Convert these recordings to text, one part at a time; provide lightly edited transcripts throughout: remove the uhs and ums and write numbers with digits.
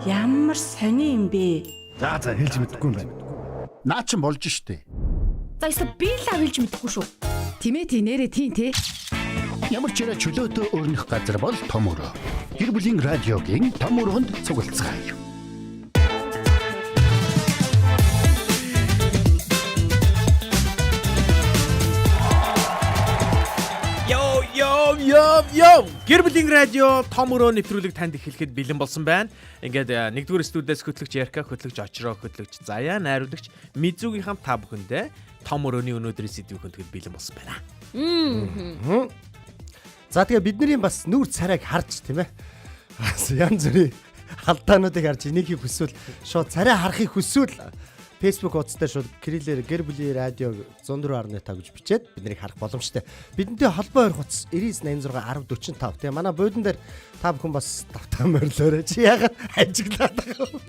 Ямар сони юм бэ? За за хэлж мэдэхгүй юм байна. Наа чин болж штэ. За ёстой би л авилж мэдэхгүй шүү. Тимээ тий нэрээ тий тий. Ямар ч яриа чөлөөтэй өрнөх газар бол том өрөө. Гэр бүлийн радиогийн том өрөөнд цуглацгаая. Йо йо йо йо. Гэр бүлийн радио том өрөө нэвтрүүлэг танд эхлэхэд бэлэн болсон байна. Ингээд нэгдүгээр студиэс хөтлөгч Ярка, хөтлөгч Очроо, хөтлөгч Заяа, найруулагч Мизүгийн хамт та бүхэндээ том өрөөний өнөөдрийн сэдвийг хөндөхөд бэлэн болсон байна. За тэгээ бидний бас нүүр царайг харж тийм ээ. Бас янз бүрийн алдаануудыг харж энийхийг хүсвэл шууд царай харахыг хүсвэл Facebook хуудас дээр шууд кириллээр гэр бүлийн радио 104.5 гэж бичээд биднийг харах боломжтой. Бидэнтэй холбоо өрх утас 99 86 10 45 тийм манай буудан дээр та бүхэн бас тавтаа морилоорой. Чи яагаад ажиглаад байгаа юм?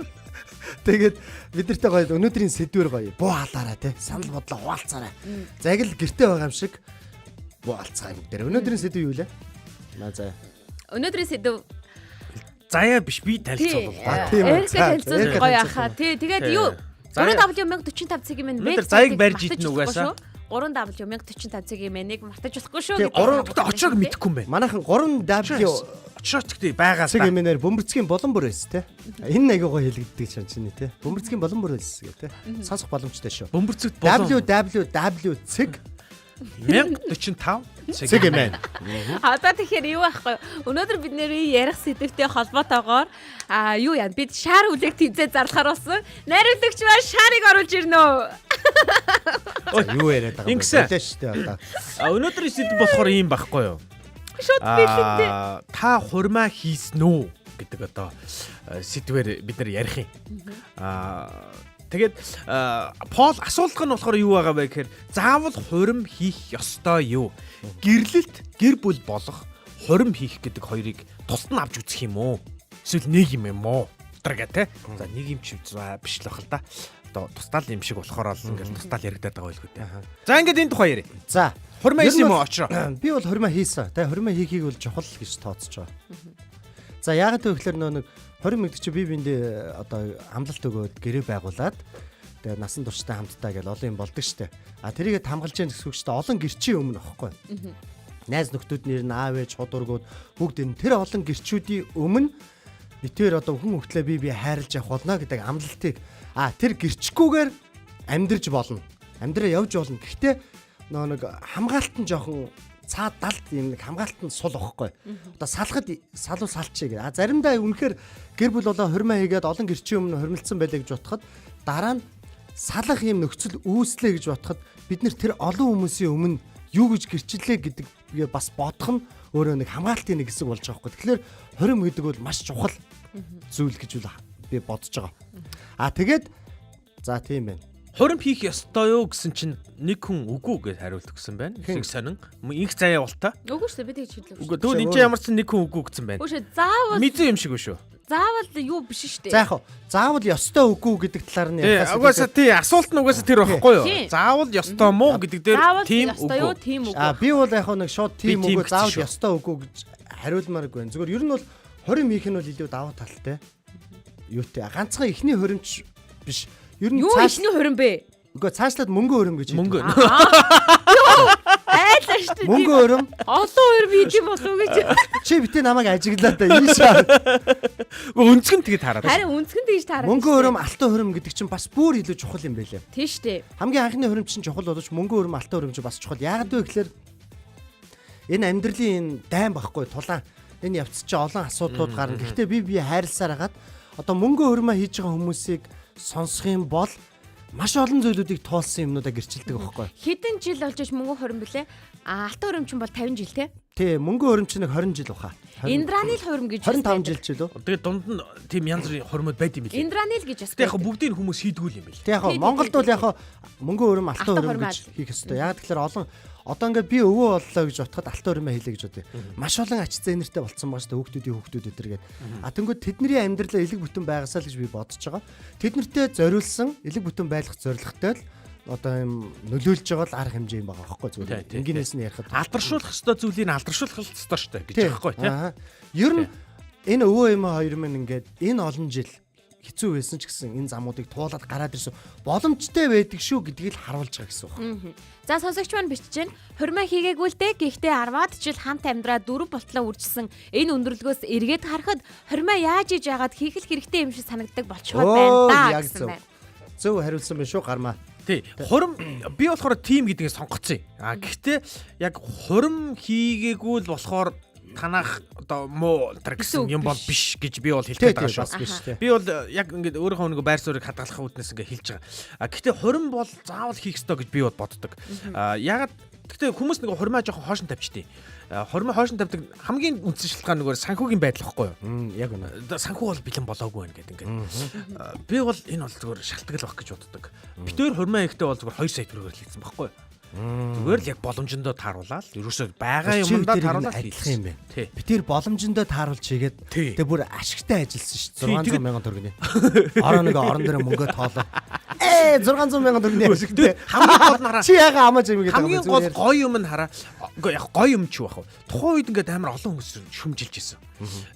Тэгээд бид нартай гоё өнөөдрийн сэдвэр гоё буу халаарай тий санал бодлоо хуваалцаарай. За яг л гэрте байгаа юм шиг буу алцгаая бүгдээр. Өнөөдрийн сэдв юу лээ? Маа заа. Өнөөдрийн сэдв Заяа биш би тий. танилцуулна. А, тийм үү. Эрика За, танилцуулах Эрика гоё танилцуулах. ахаа. Тий, тэгээд Тий. юу Заяа. 3W 1045 цагийн минь Өнөөдөр Заяаг барьж идэнэ угаасаа. 3W 1045 цагийн минь мартаж болохгүй шүү. Тий, гэдэг гурван- Гэтэ Очроог мэдэхгүй юм байна. Манайхан 3W Очроо ч гэдэг байгаа л цэг да. эмэнээр бөмбөрцгийн булан бүр байсан те. Энэ нэг гоё хэлэгддэг чам чиний те. Бөмбөрцгийн булан бүр байсан гэ те. Сонсох боломжтой шүү. Бөмбөрцөгт болон WWW цэг 1045 цэг эмэн. Одоо тэгэхээр юу байхгүй юу? Өнөөдөр бид нэрийн ярих сэдвтэй холбоотойгоор а юу яа бид шар үлэг тэмцээн зарлахаар болсон. Найруулагч маань шарыг оруулж ирнэ үү? Юу яриад байгаа юм бэ? Ингэсэн. Болоо шүү дээ одоо. А өнөөдрийн сэдв болохоор ийм байхгүй юу? Шууд бэлэнтэй. Аа, та хурмаа хийсэн үү гэдэг одоо сэдвээр бид нар ярих юм. Аа тэгээд Пол асуулга нь болохоор юу байгаа вэ гэхээр заавал хурим хийх ёстой юу? Гэрлэлт гэр бүл болох хурим хийх гэдэг хоёрыг тусад нь авч үзэх юм уу? Эсвэл нэг юм юм уу? Тэр гэ тэ. За нэг юм чи за, биш л бах л да. Одоо тусдаа л юм шиг болохоор л ингээл тусдаа л яригадаад байгаа байлгүй дээ. За ингээд энэ тухай ярив. За. Хурмаа Ер нь хийсэн юм уу бол- очроо? Би бол хурмаа хийсэн. Тэ хурмаа хийхийг бол чухал гэж тооцож байгаа. За яагаад вэ гэхээр нөө нэг хурим гэдэг чи би биэндээ одоо амлалт өгөөд гэрээ байгуулад тэгээ насан туршдаа хамтдаа гэл олон юм болдог штэ. А тэрийгэ тамгалж яах гэсэн үг штэ олон гэрчийн өмнө واخхой. Найз нөхдүүд нэр нь аав ээж худургууд бүгд энэ тэр олон гэрчүүдийн өмнө битээр одоо хүн хөлтлөө би би хайрлаж явах болно гэдэг амлалтыг а тэр гэрчгүүгээр амьдрж болно. Амьдраа явж болно. Гэхдээ нөө нэг хамгаалт нь жоохон цаа далд юм нэг хамгаалт нь сул واخхой. Одоо салахад салуу салчээ гэх. А заримдаа үнэхээр гэр бүл болоо хурмаа хийгээд олон гэрчийн өмнө хурмилцсан байлаа гэж бодоход дараа нь салах юм нөхцөл үүслээ гэж бодоход бид нэр тэр олон хүмүүсийн өмнө юу гэж гэрчлээ гэдэг бас бодох нь өөрөө нэг хамгаалтын нэг хэсэг болж байгаа байхгүй. Тэгэхээр хорим гэдэг бол маш чухал зүйл гэж би бодож байгаа. А тэгээд за тийм байна. Хурим хийх ёстой юу гэсэн чинь нэг хүн үгүй гэж хариулт өгсөн байна. Хэн? Их сонин. Инх заяа болтой. Үгүй шүү дээ би тэгж хэлээ. Үгүй тэгвэл энэ чинь ямар ч нэг хүн үгүй гэсэн байна. Үгүй шүү заавал Мизүү юм шиг үү шүү. заавал юу биш шүү дээ. За яг хав заавал ёстой үгүй гэдэг талаар нь Тий, ярихаас угаасаа тий асуулт нь угаасаа тэр байхгүй юу? Тий. Заавал ёстой мó гэдэг дээр Заавал тийм ёстой юу үгүй. тийм үгүй. А би бол яг хав нэг шууд Би тийм тийм үгүй гэсэн заавал шүү. ёстой үгүй гэж хариулмааргүй байна. Зүгээр ер нь бол хорим хийх нь бол илүү давуу талтай. Юутай ганцхан эхний хоримч биш. Ер нь Юу цааш ихний хурим бэ? үгүй цаашлаад мөнгө өрөм гэж хэлдэг. Мөнгө. Айлаа шүү дээ. Мөнгө өрөм Олон хурим хийх юм болов уу гэж. чи битээ намайг ажиглаа да ийшээ. Үгүй өнцгөн тэгээд хараад. Харин үнцгэн тэгж таарах. Мөнгө өрөм алтан хөрөм гэдэг чинь бас бүр илүү чухал юм байлээ. Тийм шүү дээ. Хамгийн анхны хөрөм чинь чухал боловч мөнгө өрөм алтан хөрөм чинь бас чухал. Яагаад вэ гэхээр энэ амьдралын энэ дайн байхгүй тулаан энэ явц чинь олон асуудлууд гарна. Гэхдээ би би хайрласаар хагаад одоо мөнгө хөрмөө хийж байгаа хүмүүсийг сонсох юм бол маш олон зүйлүүдийг туулсан юмнуудаа гэрчилдэг байхгүй. Хэдэн жил болж ич мөнгө хурим бэлээ? А алтан хурим чинь бол 50 жил те. Тий, мөнгө хөрөм чинь нэг 20 жил баха. Индранил хурим гэж бас 25 байдаг. жил ч илүү. Тэгээд дунд нь тийм янз бүрийн хурмууд байд юм билээ. Индранил гэж бас. Гэтэ яг байдаг. бүгдийг нь хүмүүс хийдгүү юм билээ. Тэг яг Тий, тий, Монголд тий, бол яг мөнгө өрөм алтан Алтан өрөм хурим гэж хийх ёстой. Яг тэгэхээр олон одоо ингээд би өвөө боллоо гэж бодоход алтан өрөмөө хийлээ гэж бодъё. Маш олон ач зээнэртэй болцсон байгаа шүү дээ. Хүүхдүүдийн хүүхдүүд өдр гээд. А тэнгууд тэдний амьдралаа элэг бүтэн байгаасаа л гэж би бодож байгаа. Тэднэртэй зориулсан элэг бүтэн байлгах зорилготой л одоо юм нөлөөлж байгаа л арга хэмжээ юм байгаа байхгүй Тий, зүгээр. тий, Энгийнээс нь ярихад. Алдаршуулах ёстой зүйлийг алдаршуулах ёстой шүү дээ гэж Тий. байхгүй тий. Аа. Ер нь энэ өвөө эмээ хоёр минь ингээд энэ олон жил Хэцүү байсан ч гэсэн энэ замуудыг туулаад гараад ирсэн боломжтой байдаг шүү гэдгийг л харуулж байгаа гэсэн үг. За сонсогч маань бичиж байна. Хурмаа хийгээгүй л дээ. Гэхдээ 10-аад жил хамт амьдраа дөрөв болтлоо үржилсэн энэ өндөрлгөөс эргээд харахад хурмаа яаж иж яагаад хийх л хэрэгтэй юм шиг санагддаг болчиход байна да яг гэсэн зөв. байна. Зөв хариулсан байна шүү гармаа. Тий. Хурим би болохоор тим гэдгийг сонгоцсон. А гэхдээ яг хурим хийгээгүй л болохоор танах одоо муу энэ гэсэн юм бол биш гэж би бол хэлэх Тий, гээд байгаа тий, шүү. бас биш тий. Би бол яг ингээд өөрийнхөө нэг байр суурийг хадгалах үүднээс ингээд хэлж байгаа. А гэхдээ хурим бол заавал хийх ёстой гэж би бол боддог. А ягаад гэхдээ хүмүүс нэг хурмаа жоохон хойшин тавьчихдээ. Хурмаа хойшин тавьдаг хамгийн үндсэн шалтгаан нөгөө санхүүгийн байдал واخгүй юу? Яг үнэ. Санхүү бол бэлэн болоогүй байна гэдэг ингээд. Би бол энэ бол зүгээр шалтгаал байх гэж боддог. Битээр хурмаа ихтэй бол зүгээр 2 сая төгрөгөөр л хийсэн байхгүй юу? Зүгээр л яг боломжиндоо тааруулаад ерөөсөө байгаа юмдаа тааруулаад адилхан юм байна. Тий. Би тэр боломжиндоо тааруулж хийгээд Тий. тэгээ бүр ашигтай ажилласан шүү Тий, дээ. тэгээд- 600 мянган төгрөгийн. Ороо нэг орон дээр мөнгө тоолоо. 600 мянган төгрөгийн ашигтай. Хамгийн гол нь хараа. Чи яага амаж юм гэдэг Хамгийн гол гоё юм нь хараа. Үгүй яг гоё юм чи байх вэ? Тухайн үед ингээд амар олон хүмүүс шүмжилж исэн.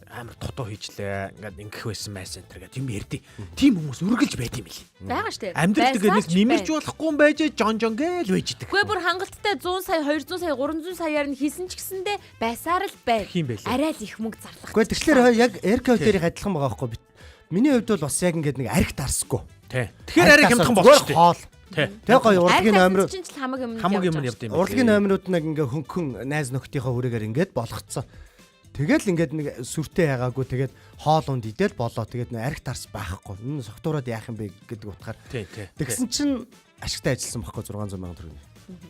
Амар дутуу хийжлээ. Ингээд ингэх байсан майсан энэ гэдэг юм ярьдیں۔ Тийм хүмүүс үргэлж байд юм били. Байгаа штэ. Амьдрал тэгээд нэг Байсаар ч нэмэрч байна. болохгүй юм байж жон жон гээл байж идэг. Үгүй бүр хангалттай 100 сая, 200 сая, 300 саяар нь хийсэн ч гэсэндээ байсаар л байна. Их юм байлээ. Арай л их мөнгө зарлах. Гэхдээ тэгэхээр яг Эрка хоёрыг адилхан байгаа байхгүй би. Миний хувьд бол бас яг ингээд нэг арх дарсгүй. Тий. Тэгэхээр арай хямдхан болчихтой. Хоол. Тий. Тэг гоё урлагийн номер чинь ч хамаг юм Хамаг юм явд юм. урлагийн номерууд нэг ингээ хөнгөн найз нөхдийнхөө хүрээгээр ингээд болгоцсон. Тэгэл ингээд нэг сүртэй ягаагүй тэгээд хоол унд идэл болоо тэгээд нэг арх тарс байхгүй. Энэ согтуураад яах юм бэ гэдэг утгаар. Тий, тий. Тэгсэн чинь ашигтай ажилласан байхгүй 600 мянган төгрөг.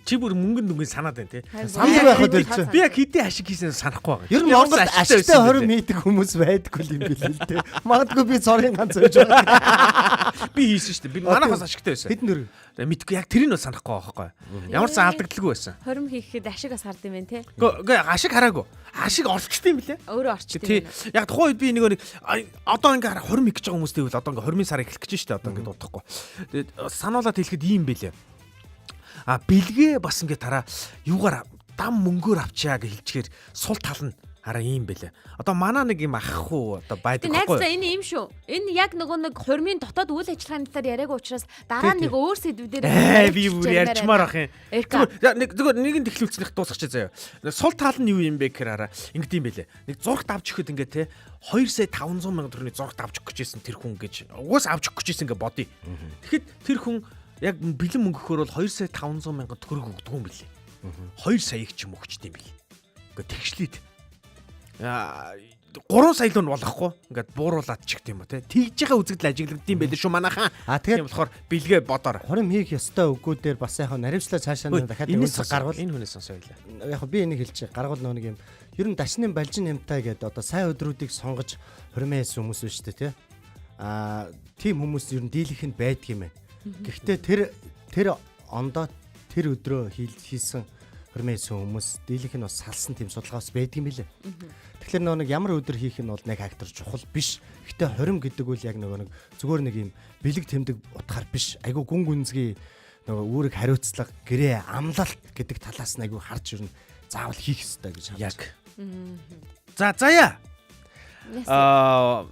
Чи бүр мөнгөн дүнгийн санаад байна тий. Санал байх үү чи. Би яг хэдийн ашиг хийсэн санахгүй байгаа. Ер нь Монголд ашигтай хорим хийдэг хүмүүс байдаггүй юм билээ л дээ. Магадгүй би цорын ганц байж байгаа. Би хийсэн шүү дээ. Би манайх бас ашигтай байсан. Хэдэн төгрөг? Тэгээ мэдгүй яг тэрийг нь санахгүй байгаа байхгүй. Ямар ч сан алдагдaltaгүй байсан. Хорим хийхэд ашиг бас хард юм байна те. Үгүй ашиг хараагүй. Ашиг орчтой юм билээ. Өөрөө орчтой Тий. юм байна. Яг тухайн үед би нэг одоо ингээ хараа хорим их гэж байгаа хүмүүстэй бол одоо ингээ хормын сар эхлэх гэж штэ одоо ингээ дуудахгүй. Тэгээд сануулаад хэлэхэд ийм билээ. А бэлгээ бас ингээ тараа юугаар дам мөнгөөр авчаа гэж хэлчихээр сул тал нь хараа ийм бэлээ. Одоо манаа нэг юм ах уу одоо байдаг Тэг байхгүй найзлаа энэ юм шүү. Энэ яг нөгөө нэг хурмын дотоод үйл ажиллагааны талаар яриаг учраас дараа нь нэг өөр сэдвүүдээр Ээ би бүр ярьчмаар ах юм. Эрка. Зүгээр нэг зүгээр нэгэн тэхлүүлснийх дуусгачих заяа. Сул тал нь юу юм бэ гэхээр хараа ингэдэм юм бэлээ. Нэг зурагт авч өгөхөд ингээ те 2 сая 500 мянган төгрөгийн зурагт авч өгөх гэжсэн тэр хүн гэж угаас авч өгөх гэжсэн ингээ бодъё. Тэгэхэд тэр хүн яг бэлэн мөнгө өгөхөөр бол 2 сая 500 мянган төгрөг өгдөг юм бэлээ. 2 саяыг ч юм өгчт юм бэлээ. Ингээ тэгшлээд аа 3 сая л нь болохгүй ингээд бууруулад ч гэх юм уу те тэгж байгаа үзэгдэл ажиглагдсан юм байлээ шүү манайхаа. А тэгээд Тийм болохоор бэлгээ бодоор. хорим хийх ёстой үггүй дээр бас яг наривчлаа цаашаа нь дахиад Энэс үнсэх гаргуул энэ хүнээс сонсоо байлаа. яг би энийг хэлчих. Гаргуул нөгөө нэг юм ер нь дашны балжин нямтай гэдэг одоо сайн өдрүүдийг сонгож хормын хийсэн хүмүүс биш үү те. Аа тийм хүмүүс ер нь дийлэх нь байдаг юм байна. Гэхдээ тэр тэр ондоо тэр өдрөө хийсэн хормын хийсэн хүмүүс дийлэх нь бас салсан тийм судалгаа бас байдаг юм билээ. Тэгэхээр нөгөө нэг ямар өдөр хийх нь бол нэг фактор чухал биш. Гэхдээ хорим гэдэг үл яг нөгөө нэг зүгээр нэг юм бэлэг тэмдэг утгаар биш. Айгу гүн гүнзгий нөгөө үүрэг хариуцлага, гэрээ, амлалт гэдэг талаас нь айгу харж ер нь заавал хийх ёстой гэж харж. Яг. За заяа. Аа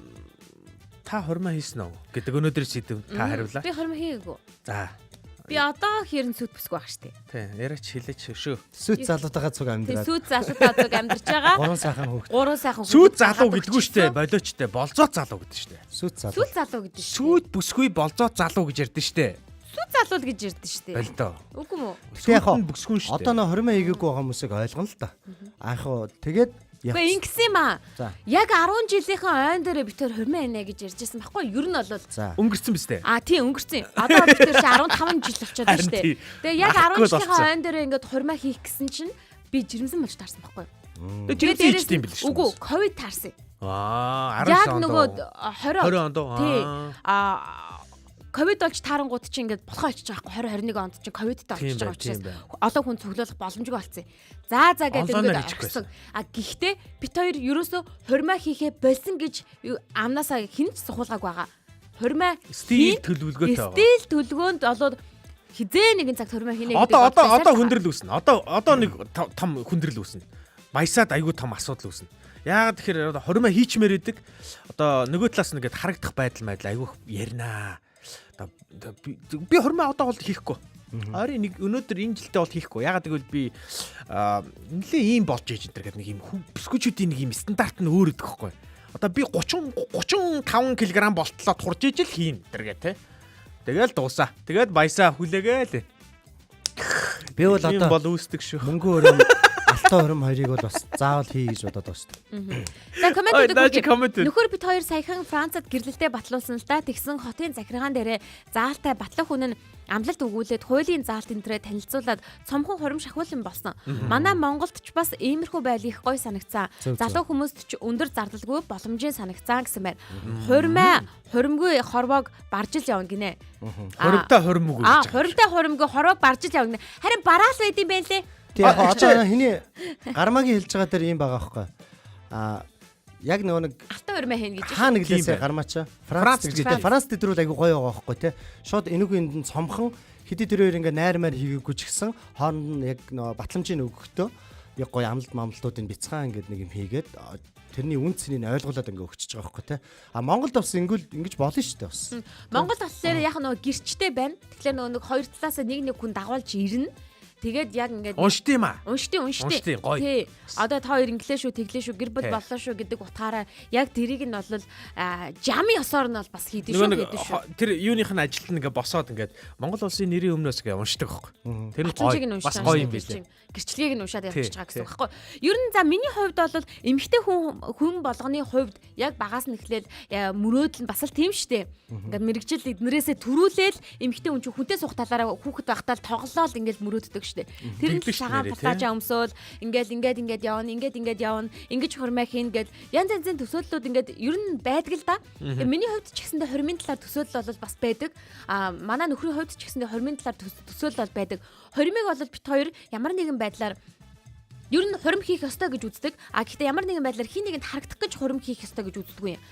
та хормоо хийсэн үү гэдэг өнөөдрийн сэдэв та хариулаа. Би хорим хийгээгүй. За. Би одоо хэрэн сүт бүсгүй байх штэ. Тий, яриач хэлээч шүү. Сүт залуутайгаа цуг Тэг амьдраад сүт залуутай зүг амьдарч байгаа. гурван сайхан хүүхэд. Гурван сайхан Сүт хүүхэд залуу гаргаад гэдгүү штэ, өгчихсөн. болооч штэ, болзоот залуу гэдэг штэ. Сүт залуу. Сүт залуу гэдэг штэ. Сүт бүсгүй болзоот залуу гэж ярьдэн штэ. Сүт залуу л гэж ярьдэн штэ. Болдоо. Үгүй мүү? Гэтэ яг Сүт нь бүсгүй штэ. Одоо нөө хормоо хийгээгүй байгаа хүмүүсийг ойлгоно л да. А яг хоо тэгээд Үгүй ингэсэн юм аа. За. Яг 10 жилийнхээ ойн дээрээ бид тэр хормоо инэ гэж ярьжсэн байхгүй юу? Ер нь бол За. өнгөрцөн биз дээ. А тий өнгөрцөн. Одоо бид тэр чи 15 жил болчиход байна Харин шүү дээ. тий. Тэгээ яг 10 Аргагүй л жилийнхээ болцсон. ойн дээрээ ингээд хурмаа хийх гэсэн чинь би жирэмсэн болж таарсан байхгүй юу? Тэгээ жирэмсэн дээрээс хийжтэй юм билээ шүү. Үгүй, ковид таарсан. Аа, 19 Яг онд. нөгөө 20 20 онд уу? Тий. Аа. А ковид болж таарангууд чинь ингээд болохоо очиж байгаа байхгүй 20 21 онд чинь ковидтай Тийм очиж байгаа байна, тийм учраас байна. олон хүн цуглуулах боломжгүй болсон. За за гэдэг Онлайнаар ингээд хийчих орхисон. А гэхдээ бит хоёр ерөөсөө хурмаа хийхээ болсон гэж амнаасаа хэн ч сухуулгаагүй байгаа. Хурмаа Стил төлөвлөгөөтэй байгаа. Стил төлөвлөгөөнд болоод хизээ нэгэн цагт хурмаа хийнэ гэдэг Одоо бол одоо байсаар одоо л хүндрэл үүснэ. Одоо одоо нэг том хүндрэл үүснэ. Баясаад айгүй том асуудал үүснэ. Яагаад тэгэхээр одоо хормоо хийчмээр идэг. Одоо нөгөө талаас нь ингээд харагдах байдал майдал айгүйх ярина. Одоо би хормоо одоо бол хийхгүй. Ойрын нэг өнөөдөр энэ жилдээ бол хийхгүй. Яагаад гэвэл би нэлээ ийм болж ээж энэ төр гэдэг нэг ийм бүсгүүчүүдийн нэг ийм стандарт нь өөр өгдөг байхгүй. Одоо би 30 35 кг болтлоо турж ижил хийн тэр гэ тэ. Тэгэл дуусаа. Тэгээд баясаа хүлээгээл. Би бол Тийм одоо бол үүсдэг шүү. мөнгө өрөм алтан өрөм хоёрыг бол бас заавал хий гэж бодоод байгаа шүү дээ. За Ой, коммент наа чи өгөх. коммент. Нөхөр бит хоёр саяхан Францад гэрлэлтэд батлуулсан л да. Тэгсэн хотын захиргаан дээрээ заалтай батлах хүн нь амлалт өгүүлээд хуулийн заалт энтрээ танилцуулаад цомхон хурим шахуулан болсон. Манай Монголд ч бас иймэрхүү байл их гой санагцсан. Зөв, зөв. Залуу хүмүүст ч өндөр зардалгүй боломжийн санагцсан гэсэн байна. Хурмаа, хуримгүй хорвоог баржил явна гинэ. Хуримтай хурим үг Аа, гэж. хуримтай хуримгүй хорвоог баржил явна. Харин бараал байд юм байна лээ. Тий яг А, одоо хиний гармагийн хэлж байгаа дээр ийм байгаа байхгүй. Аа яг нөгөө нэг Алтан хурмаа хийнэ гэж. хаа Тийм нэглээсээ байна. гармаачаа Франц Франц гэж Франц. тий Франц тэдрүүл айгу гоё байгаа байхгүй тий. Шууд энүүгийн энд нь цомхон хэдий тэр хоёр ингээ найр майр хийгээгүй ч гэсэн хооронд нь яг нөгөө батламжийн өгөхдөө яг гоё амлалт мамлалтуудыг бяцхан ингээд нэг юм хийгээд тэрний үн цэнийг ойлгуулад ингээ өгчөж байгаа байхгүй тий. А Монголд бас ингүүл ингэж болно шүү дээ бас. Монгол болохоор яг нөгөө гэрчтэй байна. Тэгэхээр нөгөө нэг хоёр талаас нэг нэг хүн дагуулж ирнэ. Тэгээд яг ингээд Уншд юм аа. уншдیں уншдیں. Уншдیں, гоё. Тий. Одоо та хоёр инглээ шүү, тэглээ шүү, гэр бүл Тий. боллоо шүү гэдэг утгаараа яг тэрийг нь бол жамын ёсоор нь бол бас хийдэж Нөгөө шүү, нэг хийдэж шүү. тэр юуных нь ажилт нь ингээ босоод ингээд Монгол улсын нэрийн өмнөөс ингээ уншдаг байхгүй. Тэр нь Батламжийг нь гоё. уншиж Бас гоё юм билээ. Гэрчлэгийг нь уншаад Тий, явчихж байгаа гэсэн тий. үг байхгүй. Ер нь за миний хувьд бол эмэгтэй хүн хүн болгоны хувьд яг багаас нь эхлээл мөрөөдөл нь бас л тийм штэ. Ингээд мэрэгжил эднэрээсээ төрүүлээл эмэгтэй хүн чинь хүнтэй суух талаараа хүүхэд байхдаа л тоглоол ингээд мөрөөддөг штэ. Тэр нь Тэгдэг штэ цагаан нэрээ, тий. платажаа өмсөөл ингээд ингээд ингээд явна, ингээд ингээд явна, ингэж хурмаа хийн гэд янз янзын төсөөллүүд ингээд ер нь байдаг л да. Тэгээ миний хувьд ч гэсэндээ хормын талаар төсөөлөл бол бас байдаг. А манай нөхрийн хувьд ч гэсэндээ хормын талаар төсөөлөл бол байдаг. Хормыг бол бит хоёр ямар нэгэн байдлаар ер нь хурим хийх ёстой гэж үздэг. А гэхдээ ямар нэгэн байдлаар хин нэгэнд харагдах гэж хурим хийх ёстой гэж үздэггүй юм.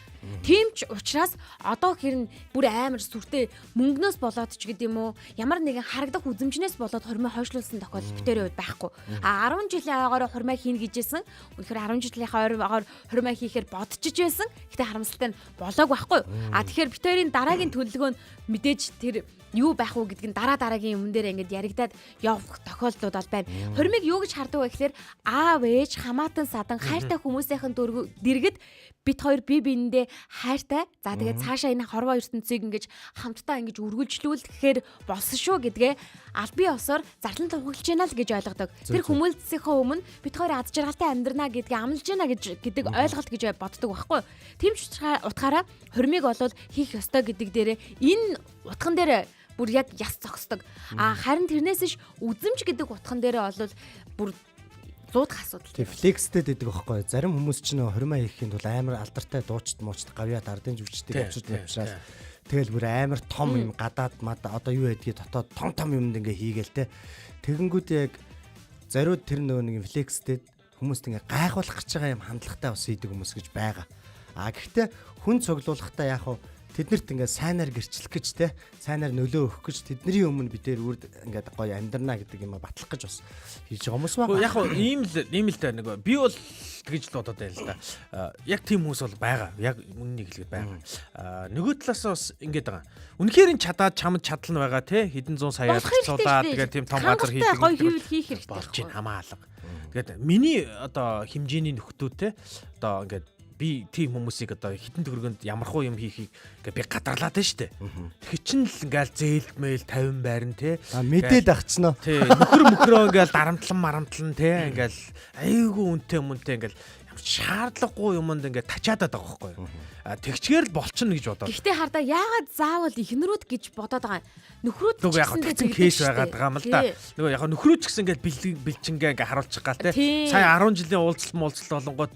Тийм ч учраас одоо хэрн бүр амар сүртэй мөнгнөөс болоод ч гэдэм үү ямар нэгэн харагдах үзэмжнээс болоод хурмаа хойшлуулсан тохиолдол битэрийн хувьд байхгүй. А 10 жилийн ойгоор хурмаа хийнэ гэжсэн. Үнэхээр 10 жилийнхаа ойгоор хурмаа хийхээр бодчихж байсан. Гэтэ харамсалтай нь болоог байхгүй. А тэгэхээр битэрийн дараагийн төлөвлөгөө нь мэдээж тэр юу байх уу гэдг нь дараа дараагийн юмн дээр ингээд яригадад явах тохиолдлууд бол байна. Хормыг юу гэж хардаг вэ гэхээр аав ээж хамаатан садан хайртай хүмүүсийнхэн дэргэд бит хоёр бие биендээ хайртай. За тэгээд цаашаа энэ хорвоо ертөнцийг ингэж хамтдаа ингэж үргэлжлүүлэхээр болсон шүү гэдгээ албан ёсоор зарлан тунхаглаж байна л гэж ойлгодог. Тэр хүмүүлцсийнхээ өмнө бит хоёр аз жаргалтай амьдрнаа гэдгээ амлаж байна гэж гэдэг ойлголт гэж боддог байхгүй. Тийм ч утгаараа хормыг болвол хийх ёстой гэдэг дээрээ энэ утган дээр бүр яг яс зогсдог. А харин тэрнээс ш үзэмж гэдэг утган дээрээ бол бүр зуудах асуудал. Тий флекстэй гэдэг байхгүй. Зарим хүмүүс ч нөө хормоо хийхин тулд амар алдартай дуучид муучид гавьяа ардын жүжигчдийг авчирч авчраад тэгэл бүр амар том юм гадаад мад одоо юу байдгийг дотоод том том юмд ингээ хийгээл те. Тэгэнгүүт яг зориуд тэр нөгөө нэг юм флекстэй хүмүүст ингээ гайхуулах гэж байгаа юм хандлагатай бас хийдэг хүмүүс гэж байгаа. А гэхдээ хүн цуглуулахдаа яг хуу тэднэрт ингээ сайнаар гэрчлэх гэж те сайнаар нөлөө өгөх гэж тэдний өмнө бид тэр үрд ингээд гоё амьдрнаа гэдэг юм а батлах гэж бас хийж байгаа хүмүүс байгаа. Яг хөө ийм л дээ нэг би бол тэгж л бодоод байл л да. Яг тийм хүмүүс бол байгаа. Яг үннийг хэлгээд байгаа. Нөгөө талаас бас ингэж байгаа. Үнэхээр н чадаад чамд чадал нь байгаа те хэдэн зуун саяар цуулаад тэгээд тийм том газар хийдэг. Гоё хийвэл хийх хэрэгтэй. Болж ийн хамаа алга. Тэгээд миний одоо хэмжээний нөхдүүд те одоо ингээд би тийм хүмүүсийг одоо хитэн төгрөгөнд ямархуу юм хийхийг ингээ би гадарлаад байна штэ. Тэгэхэр чин л ингээл зээл мэйл 50 байрна те. А мэдээд ахчнаа. Тий нөхөр мөхрөө ингээл дарамтлан марамтлан те ингээл айгүй үнтэй мүнтэй ингээл ямар ч шаардлагагүй юмд ингээд тачаад байгаа байхгүй юу. А тэгчгээр л болчихно гэж бодоод. Гэхдээ хардаа яагаад заавал ихнэрүүд гэж бодоод байгаа юм. Нөхрүүд Нөгөө яг тэгсэн кейс байгаад байгаа юм л да. Нөгөө яг нөхрүүд ч гэсэн ингээд бэлчингээ ингээд харуулчих гал те. Сая 10 жилийн уулзалт муулзалт болонгууд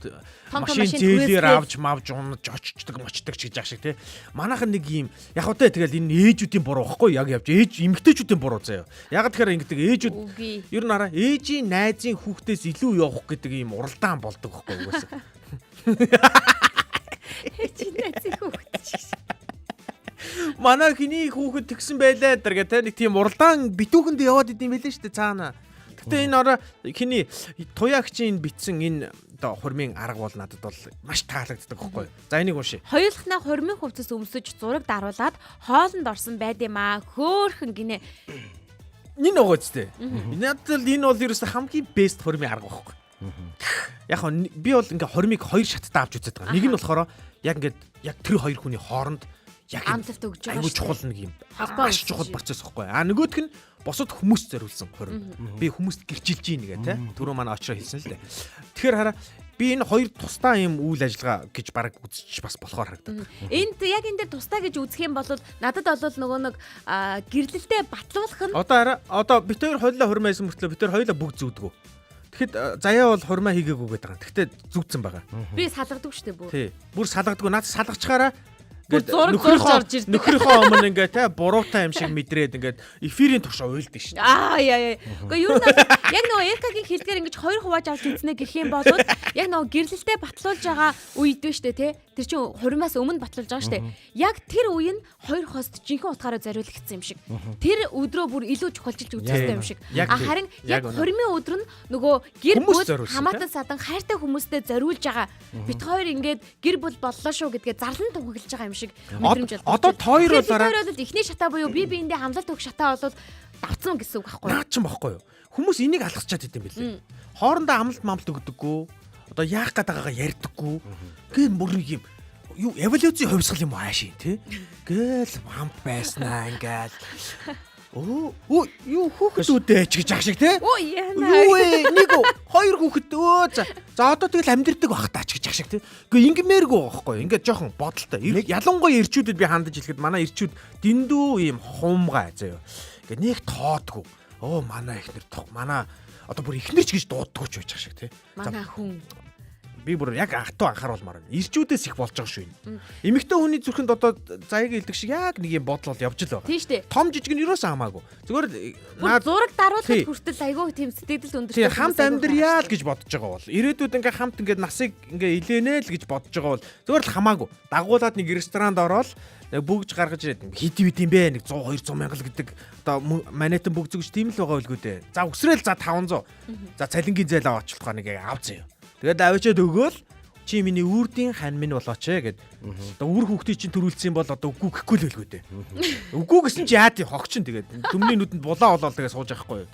машин зээлээр авч мавж унаж очичдаг мочдөг ч гэж ах шиг те. Манайхан нэг юм яг үгүй тэгэл энэ ээжүүдийн буруу байхгүй яг явж ээж эмгтээчүүдийн буруу заяа. Яг тэгэхээр ингээд ээжүүд ер нь араа ээжийн найзын хүүхдээс илүү явах гэдэг ийм уралдаан болдог байхгүй угаасаа. Ээжийн найзын хүүхэд ч гэж. Манай хиний хүүхэд тэгсэн байлаа дэр гэ те нэг тийм уралдаан битүүхэнд яваад идэм байлээ шүү дээ цаана. Гэтэ энэ ороо хиний туяагчийн битсэн энэ одоо хурмын арга бол надад бол маш таалагддаг байхгүй юу. За энийг уншия. Хоёулахнаа хурмын хувцас өмсөж зураг даруулаад хоолнд орсон байд юм аа. Хөөхөн гинэ. Энэ нөгөө үстэй. Надад бол энэ бол ерөөсө хамгийн best хурмын арга байхгүй. Яг хоо би бол ингээ хурмыг хоёр шаттай авч үзээд байгаа. Нэг нь болохоор яг ингээд яг тэр хоёр хүний хооронд яг юм Амлалт өгж байгаа айгүй шүү дээ. чухал нэг юм Холбоо маш үүсгэж чухал байна. процесс байхгүй. А нөгөөх нь бусад хүмүүс зориулсан хурим. Би хүмүүст гэрчилж ийн гэ тэ. Түрүү манай очроо хэлсэн л дээ. Тэгэхээр хараа би энэ хоёр тусдаа юм үйл ажиллагаа гэж баг үзчих бас болохоор харагдаад. Энд яг энэ дээр тусдаа гэж үзэх юм бол надад бол нөгөө нэг гэрлэлтэд батлуулах нь Одоо хараа одоо бит хоёр хоёлаа хурим байсан мөртлөө бит хоёр хоёлаа бүгд зүүдгүү. Тэгэхэд заяа бол хурмаа хийгээгүй гэдэг байгаа. Тэгэхдээ зүүдсэн байгаа. би салгадаг шүү дээ бүр. Тий. Бүр салгадгүй. Наад салгачхаараа Бүр зураг зурж орж ирдэг. Нөхрийнхөө өмнө ингээ те буруутай юм шиг мэдрээд ингээд эфирийн турш уйлдаг шин. Аа яа яа. Гэхдээ ер нь бол яг нөгөө Эркагийн хэлдгээр ингэж хоёр хувааж авч үзнэ гэх юм бол яг нөгөө гэрлэлтэд батлуулж байгаа үед биш үү те. Тэр чинь хуримаас өмнө батлуулж байгаа шүү дээ. Яг тэр үе нь хоёр хост жинхэнэ утгаараа зориулагдсан юм шиг. Тэр өдрөө бүр илүү чухалчилж үзэх хэрэгтэй юм шиг. Яг А тийм. харин Яг яг үнэ. хуримын өдөр нь нөгөө гэр Хүмүүс бүл зориулсан, хамаатан садан хайртай хүмүүстэй зориулж байгаа. Бит хоёр ингээд гэр бүл боллоо шүү гэдгээ зарлан тунхаглаж байгаа юм шиг мэдрэмж бол. Одоо та хоёр Тэгэхээр бид бол араа- хоёр бол эхний шатаа буюу бие биендээ хамлалт өгөх шатаа бол давцсан гэсэн үг байхгүй юу? Наад чинь бохгүй юу? Хүмүүс энийг алгасчаад идэм билээ. Хоорондоо амлалт мамлт өгдөггүй. Одоо яах гээд байгаагаа ярьдаггүй. Гээ бүр нэг юм юу эволюцийн хувьсгал юм аашийн тий. Гээл хамт байснаа ингээл. Өө өө юу хүүхдүүдээ ч гэж ах шиг тий. Оо яана. Юу вэ? Нэг хоёр хүүхэд өө за. За одоо тэгэл амьдрдаг байх таа ч гэж ах шиг тий. Үгүй ингэмээргүй байхгүй юу? Ингээд жоохон бодолтой. Ялангуяа ирчүүдэд би хандаж хэлэхэд манай ирчүүд дэндүү ийм хумгай заяа. Ингээд нэг тоодгүй. Оо манай ихнэр манай одоо бүр ихнэр ч гэж дууддаггүй ч байж ах шиг тий. За Манай хүн. би бүр яг атуу анхааруулмаар байна. Ирчүүдээс их болж байгаа шүү энэ. Эмэгтэй хүний зүрхэнд одоо заяаг илдэг шиг яг нэг юм бодол бол явж л байгаа. Тийм штэ. Том жижиг нь юусоо хамаагүй. Зүгээр л Бүр наад зураг даруулахад Тий. хүртэл айгүй тийм сэтгэл өндөртэй. Тий хамт амьдрьяа л гэж бодож байгаа бол ирээдүйд ингээ хамт ингээ насыг ингээ илээнэ л гэж бодож байгаа бол зүгээр л хамаагүй дагуулад нэг ресторанд ороод нэг бүгж гаргаж ирээд хит хит юм бэ нэг 100 200 мянга л гэдэг одоо манетэн бүгж зүгж тийм л байгаа үлгүй дээ. За өсрөөл за 500. За цалингийн зээл аваач болохоор нэг ав заяа. Тэгээд авчиад өгөөл чи миний үрдийн хань минь болооч ээ гэд. Одоо үр хүүхдийн чинь төрүүлсэн бол одоо үгүй гэхгүй л байлгүй дээ. Үгүй гэсэн чи яад хогчин тэгээд төмний нүдэнд булаа олоол тэгээд сууж байхгүй юу.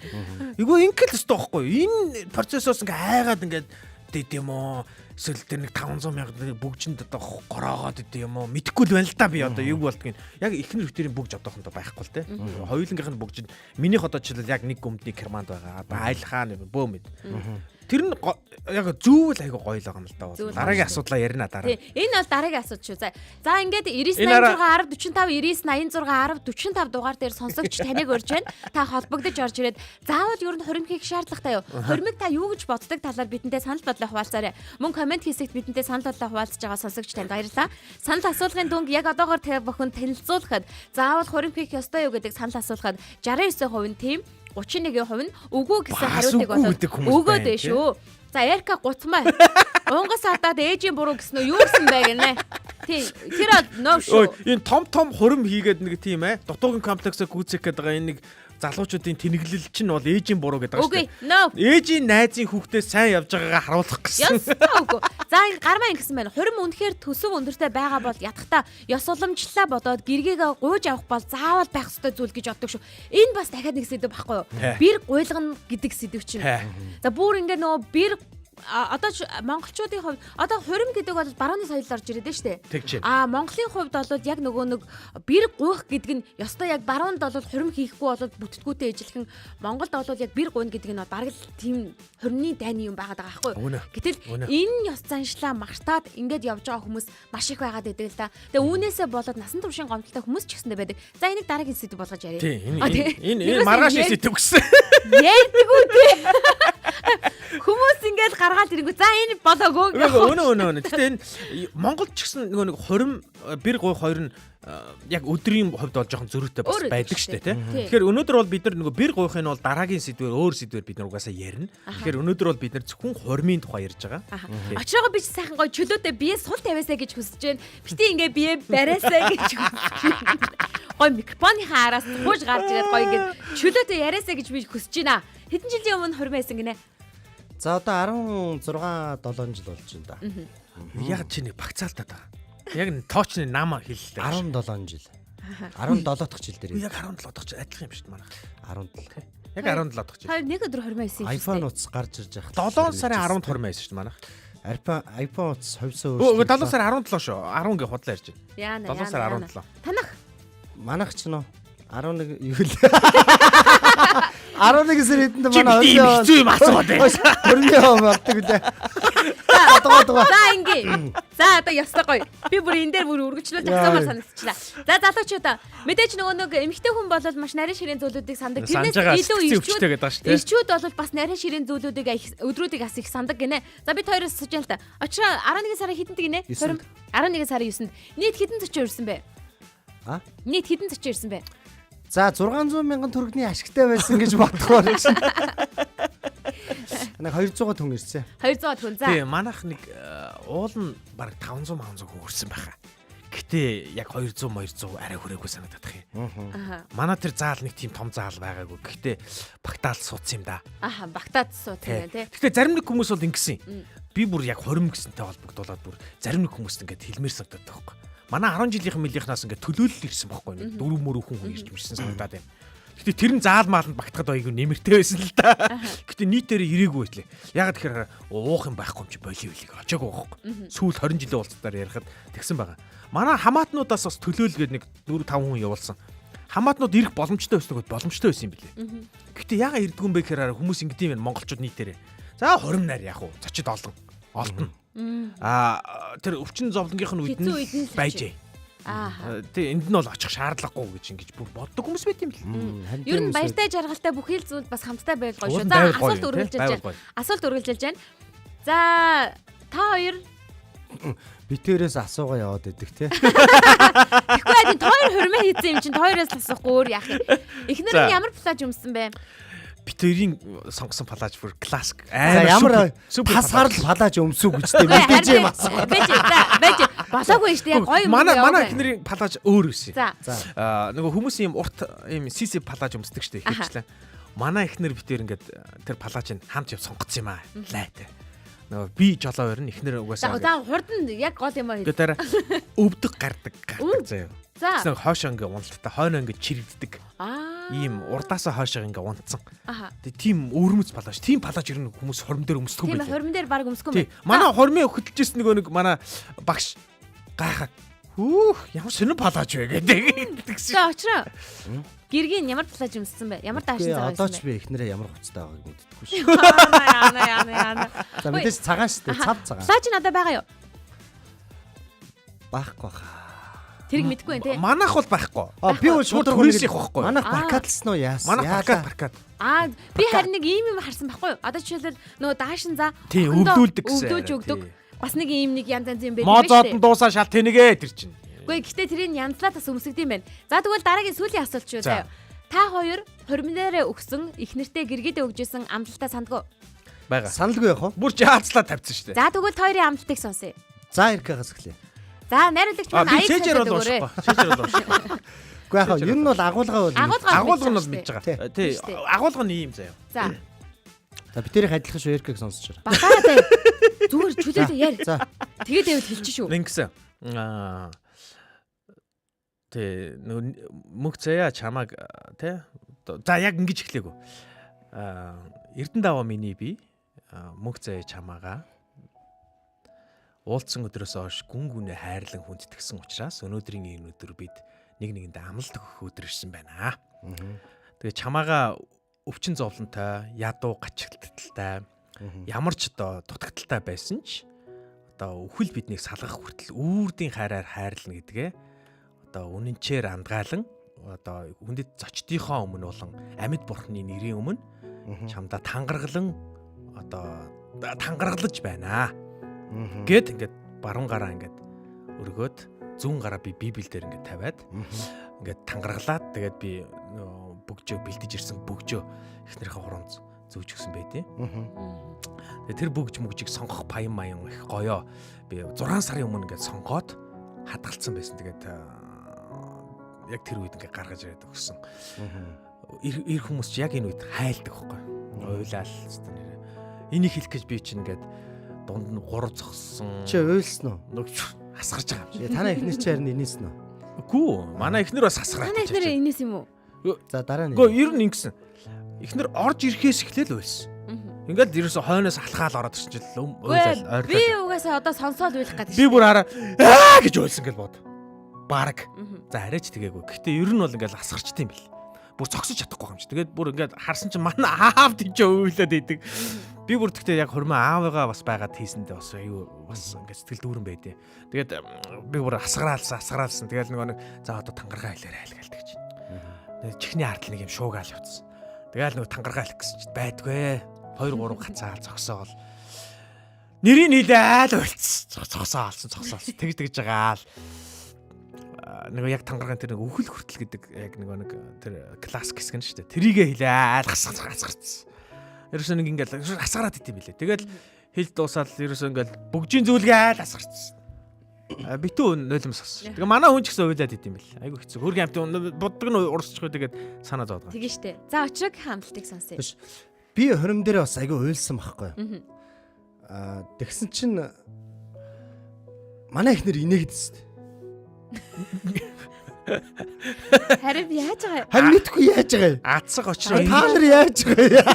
Эгүй ингээл өстой байхгүй юу. Энэ процессоос ингээ хайгаад ингээд дэд юм уу? Эсвэл тэр нэг 500 мянга бүгжинд одоо гороогоод дэд юм уу? Мэдэхгүй л байна л та би одоо юу болдгийг. Яг эхнэр хүүхдийн бүгж одоохондоо байхгүй л те. Хоёулангийнх нь бүгжинд минийх одоо жишээлбэл яг нэг гүмдний керманд байгаа. Одоо айлхаа нэг бөө мэд. Тэр нь яг зүүвэл айгу гоё л байгаа юм л да. Зүүл Дараагийн асуудлаа ярина дараа. Тий. Энэ бол дараагийн асуудал шүү. За. За ингээд Энэ араа- 99 86 10 45 99 86 10 45 дугаар дээр сонсогч таныг урьж байна. Та холбогдож орж ирээд заавал ер нь хурим хийх шаардлагатай юу? Хуримыг та юу гэж боддог талаар бидэнтэй санал бодлоо хуваалцаарай. Мөн комент хэсэгт бидэнтэй санал бодлоо хуваалцаж байгаа сонсогч танд баярлалаа. Санал асуулгын дүнг яг одоогор та бүхэн танилцуулахад заавал хурим хийх ёстой юу гэдэг санал асуулгад 69% нь тийм 31% нь үгүй гэсэн Бас хариултыг үгүй болоод гэдэг хүмүүс өгөөд байна, байна шүү. За Эрка гутмаа. Унгас хадаад ээжийн буруу гэсэн үү? Юу гэсэн бэ гинэ? Тий, тэр бол no Ой, шүү. энэ том том хурим хийгээд нэг тийм дутуугийн комплексыг гүйцэх гэдэг байгаа энэ нэг залуучуудын тэнэглэл чинь бол ээжийн буруу гэдэг байгаа Үгүй, шүү no. дээ. Ээжийн найзын хүүхдээ сайн явж байгаагаа харуулах гэсэн. Ёстой үгүй. За энэ гармаа ингэсэн байна. Хурим үнэхээр төсөв өндөртэй байгаа бол ятгахта ёс уламжлалаа бодоод гэргээгээ гуйж авах бол заавал байх ёстой зүйл гэж боддог шүү. Энэ бас дахиад нэг сэдв байхгүй юу? Хэ. Бэр гуйлгана гэдэг сэдв чинь. Хэ. За бүр ингээ нөгөө бэр одоо монголчуудын хувьд одоо хурим гэдэг бол барууны соёлд орж ирээд байна шүү дээ. Тэгж байна. А Монголын хувьд бол яг нөгөө нэг бэр гуйх гэдэг нь ёстой яг баруунд бол хурим хийхгүй бол бүтдгүүтэй ижилхэн Монголд бол яг бэр гуйна гэдэг нь бараг л тийм хуримны дайны юм байгаад байгаа байхгүй юу? Үнэ. Гэтэл Үнэ. энэ ёс заншлаа мартаад ингээд явж байгаа хүмүүс маш их байгаад байдаг л да. Тэгээ үүнээсээ болоод насан туршийн гомдолтой хүмүүс ч гэсэндээ байдаг. За энийг дараагийн сэдв болгож яриа. Тий, энэ А, тий. энэ энэ Ерөөсөө маргааш ярьд- сэдв гэсэн. Ярьдаггүй тий. Хүмүүс ингээд гаргаал ирэнгүү. За энэ болоогүй. Үгүй үнэ үнэ үнэ. Гэтэ энэ Монголд ч гэсэн нөгөө нэг хурим бэр гуй хоёр нь яг өдрийн хувьд бол жоохон зөрүүтэй бас Өөр байдаг өдөр шүү дээ шүү дээ. тий. Тэгэхээр өнөөдөр бол бид нар нөгөө бэр гуйхын бол дараагийн сэдвээр өөр сэдвээр бид нар угаасаа ярина. Тэгэхээр өнөөдөр бол бид нар зөвхөн хурмын тухай ярьж байгаа. Аха. Тий. Очрогоо би ч сайхан гоё чөлөөтэй бие сул тавиасаа гэж хүсэж байна. Бити ингээ бие бариасаа гэж хүсэж байна. Гоё микрофоныхаа араас хууж гарч ирээд гоё ингээ чөлөөтэй яриасаа гэж би хүсэж байна. Хэдэн жилийн өмнө хурим байсан гинэ? За одоо 16 7 жил болж байна да. Яг чи нэг багцаалтаад байгаа. Яг н тоочны нам хэллээ. 17 жил. 17 дахь жил дээр. Яг 17 дахь жил адилхан юм шүү дээ манайх. 17. Яг 17 дахь жил. Хоёр нэг өдөр хормоо исэн юм шүү iPhone дээ. утас гарч ирж байхад 7 сарын 10-нд хормоо исэн шүү дээ манайх. iPhone утас хувьсаа Өө 7 сарын 17 шүү. 10 гэ худлаа ярьж байна. Яана 7 сарын яана. 17. Танах Манайх ч нөө 11 юу л 11 сар хэдэнд Чи манай бити юм хэцүү юм асууад байна. Хөрмөө болдог үлээ. Дгаа дгаа. За ингээ. За одоо ёстой гоё. Би бүр энэ дээр бүр үргэлжлүүлж асуумаар санагдчихлаа. За залуучуудаа мэдээж нөгөө нэг эмэгтэй хүн бол маш нарийн ширийн зүйлүүдийг сандаг. Санаж Тэрнээс байгаа илүү сэтгцийн ирчүүд өвчтэй гэдэг байгаа шүү дээ. Ирчүүд бол бас нарийн ширийн зүйлүүдийг өдрүүдийг бас их сандаг гинэ. За бид хоёроос асууж яана л та. Очроо 11 сарын хэдэнд гинэ? Есэнд. 11 сарын 9-нд. Нийт хэдэн зочин ирсэн бэ? А? Нийт хэдэн зочин ирсэн бэ? За 600 мянган төгрөгийн ашигтай байсан гэж бодохоор гэж. Нэг 200 түн ирсэн. 200 хүн. За. Тийм манайх нэг уул нь бараг 500 500 хүн хүрсэн байхаа. Гэтэ яг 200 200 арай хүрээгүй санагдах юм. Аха. Манай тэр заал нэг тийм том заал байгаагүй. Гэхдээ багтаал суудсан юм да. Аха, багтаад суудсан Тий. юм тий. Гэхдээ зарим нэг хүмүүс бол ингэсэн. Би бүр яг хорим гэсэнтэй холбогдуулаад бүр зарим нэг хүмүүст ингээд хэлмээр санагдаад байгаа байхгүй. Манай 10 жилийнхэн мэлийнхнаас ингээд төлөөлөл ирсэн байхгүй. Нэг дөрөв мөрөв хүн ирж мэрсэн санагдаад байна. Гэтэ тэр нь заал мааланд багтахад айгүй нэмэртэй байсан л да. Гэтэ нийтээр ирээгүй байлээ. Ягаад тэгэхээр уух юм байхгүй юм чи боли билиг очоогүй байхгүй. Сүүл 20 жилийн уулзалтаар ярихад тэгсэн байгаа. Манай хамаатнуудаас бас төлөөлгээд нэг 4 5 хүн явуулсан. Хамаатнууд ирэх боломжтой байсан гэхэд боломжтой байсан юм билээ. Гэтэ яга ирдгүн бэ гэхээр хүмүүс ингэдэм юм монголчууд нийтээрээ. За хорим нар яах вэ? Зочид олон. Олдно. Аа тэр өвчин зовлонгийнх нь үед Хэцүү үед нь нь л байжээ. Ааха. Тэ энд нь бол очих шаардлагагүй гэж ингэж бүр боддог хүмүүс байт юм л. Ер нь баяртай жаргалтай бүхий л зүйл бас хамтдаа байвал гоё Уул шүү. нь За байвал гоё асуулт юм, тий? үргэлжилж Байвал байна. гоё. Асуулт үргэлжилж байна. За та хоёр Битэрээс асуугаа яваад идэх те. Тэгэхгүй яг та хоёр хурмаа хийсэн юм чинь та хоёроос л асуухгүй өөр яах юм. Эхнэр За. нь ямар плаж өмссөн бэ? Битэрийн сонгосон палаж бүр классик. За Амар ямар супер тасгаар л палаж өмсөв гэж те мэдээж юм асуугаа. Байж за байж болоогүй шүү дээ. Яг гоё юм. Манай яваагүй. манай эхнэрийн палаж өөр байсан. За. За Аа нөгөө хүмүүс юм урт юм сиси палаж өмсдөг штэ ихэвчлэн. Манай эхнэр битэр ингээд тэр палажийг хамт яв сонгоцсон юм аа. Лайтай. Нөгөө би жолоо өрн эхнэр За угаасаа за хурд нь яг гол юм аа. ингээд дараа өвдөг гардаг гардаг заяа. За. Тэгсэн хойшоо ингээ уналттай хойноо ингээ чирэгддэг. Аа. Ийм урдаасаа хойшоо ингээ унтсан. Аха. Тэг тийм өвөрмөц палаж. Тийм палаж ер нь хүмүүс хором дээр өмсдөг Тийм юм байлээ. хурим дээр баг өмсөхгүй Тий. юм. Манай хормын хөдөлжсэн нөгөө нэг манай багш гайхаад хүүх ямар сонин палаж вэ гэдэг тэгсэн. За очроо. Гэргийн ямар плаж өмссөн бэ? Ямар даашин тэгээ цагаан одоо ч өмссөн бэ? би эхнэрээ ямар хувцастай байгааг мэддэггүй шүү. Яана яана яана. За мэдээж цагаан шүү дээ. Цав цагаан. Плаж нь одоо байгаа юу? Байхгүй хаа. Тэрийг мэдэхгүй байх тий. Манайх бол байхгүй. А би бол Шууд шууд түрээсийнх байхгүй. Манайх Аа. баркатлсан уу яасан? Манайх баркат баркат. Аа би харин нэг ийм юм харсан байхгүй юу? Одоо жишээлбэл нөгөө даашин за Тий, охиндоо өвлүүлдэг гэсэн. Өвлүүлж өгдөг. Тий. Бас нэг ийм нэг янз янз юм байдаг Мозоод нь дуусаа шал тэнэгэ тэр чинь. Үгүй гэхдээ тэрийг янзлаа бас өмсөгд юм байна. За тэгвэл дараагийн сүүлийн асуулт шүү За. заяа. Та хоёр хорминээрээ өгсөн их нэртэй гэргийдээ өгжсэн амлалтаа сандгүй. Бага. Саналгүй явах уу? Бүр жаацлаа тавьсан шүү дээ. За тэгвэл та хоёрын амлалтыг сонсъё. За Эркагаас эхлэе. За найруулагч А маань би аяг цэжэр солиод бол өгөөрэй. уншихгүй. Цэжэр бол уншихгүй. Үгүй яах вэ? Ер нь бол агуулга бол Агуулга Агуулга нь бол мэдж Тий. байгаа. Тий. Шүү дээ. Агуулга нь ийм заяа. За За би тэрийг адилхан шүү Эркаг сонсож байгаа. багаа заяа. Зүгээр чөлөөтэй яар. За Тэгээд байвал хэлчих шүү. Ингэсэн. Аа Тэ нөгөө мөнх заяа чамааг тэ за яг ингэж эхлэегүй. Аа Эрдэнэ даваа миний би мөнх заяа чамаагаа уулзсан өдрөөс хойш гүн гүнээ хайрлан хүндэтгсэн учраас өнөөдрийн энэ өдөр бид нэг нэгэндээ амлалт өгөх өдөр ирсэн байна. Тэгээ чамаагаа өвчин зовлонтой, ядуу гачигдaltaй, ямар ч одоо дутагдaltaй байсан ч одоо үхэл биднийг салгах хүртэл үрдийн хайраар хайрлана гэдгээ одоо үнэнчээр андгаалan одоо хүндэт зочдынхоо өмнө болон амьд бурхны нэрийн өмнө чамдаа тангаргалан одоо тангаргалж байна. Гэт ингээд баруун гараа ингээд өргөөд зүүн гараа би библ дээр ингээд тавиад ингээд тангаргалаад тэгээд би нөгөө бөгжөө бэлдэж ирсэн бөгжөө эхнэрийнхээ хуруунд зүүж өгсөн байдیں۔ Тэгээ тэр бөгж мөгжийг сонгох паян маян их гоёо. Би 6 сарын өмнө ингээд сонгоод хадгалсан байсан. Тэгээд яг тэр үед ингээд гаргаж ирээд өгсөн. Ир хүмүүс чи яг энэ үед хайлдаг байхгүй. Уйлаал хэвээр нэрээ. Энийг хэлэх гэж би чинь ингээд дунд нь 3 зогссон. Чи уйлсан уу? Нэг асгарч байгаа юм чи. Танай эхнэр чи харин инээсэн үү? Үгүй манай эхнэр бас асгараад. Танай эхнэр инээс юм уу? За дараа нь. Үгүй ер нь ингэсэн. Эхнэр орж ирэхээс эхлээл уйлсан. Ингээл ерөөсө хойноос алхаал ороод ирсэн чинь уйлал ойрлоо. Би угаасаа одоо сонсоол уйлах гэдэг. Би бүр хараа аа гэж уйлсан гэл бод. Бараг. За арайч тэгээгүй. Гэхдээ ер нь бол ингээл асгарчт юм бэл. Бүр зогсож чадахгүй юм чи. Тэгээд бүр ингээд харсан чинь манай аав тийч уйлаад идэг. Би бүр тэгтээ яг хурмаа аавыгаа бас байгаад хийсэндээ бас аюу бас ингээд сэтгэл дүүрэн байдээ. Тэгээд би бүр асгараалсан. Тэгэл нөгөө нэг за одоо тангаргаа хэлээрэй хэл гэлдэг чинь. Тэгээд чихний ардл нэг юм шуугаал явцсан. Тэгэл нөгөө тангаргаа хэлэх гэсэн чинь байдгүй. 2 3 гацаал зогсоол. Нэрийг нийлээл уйлцсан. Зогсоолсон. Тэгж байгаа л нөгөө яг тангаргаан тэр нэг өвхөл хүртэл гэдэг яг нөгөө нэг тэр классик хэсэг нь шүү дээ. Тэрийгэ хэлээл гасгарцсан. Ерөөсөө нэг ингээл асгараад идэм билээ. Тэгэл хэл дуусаад ерөөсөө ингээл бөгжийн зүйлгээл асгарцсан. Битүү нулимс ассан. Тэгээ манай хүн ч гэсэн уйлаад идэм бил. Айгу хэцүү. Хөргийн амт буддаг нь урсчих үү тэгээд санаа зовоод байгаа. Тэгээ штэ. За очрог хамталтыг сонсъё. Биш. Би хорим дээр бас айгу уйлсан байхгүй. Аа тэгсэн чинь манай эхнэр инээгдсэн. Харин яаж байгаа юм? Харин мэдхгүй яаж байгаа юм? Ацсаг очроо. Та нар яаж байгаа юм?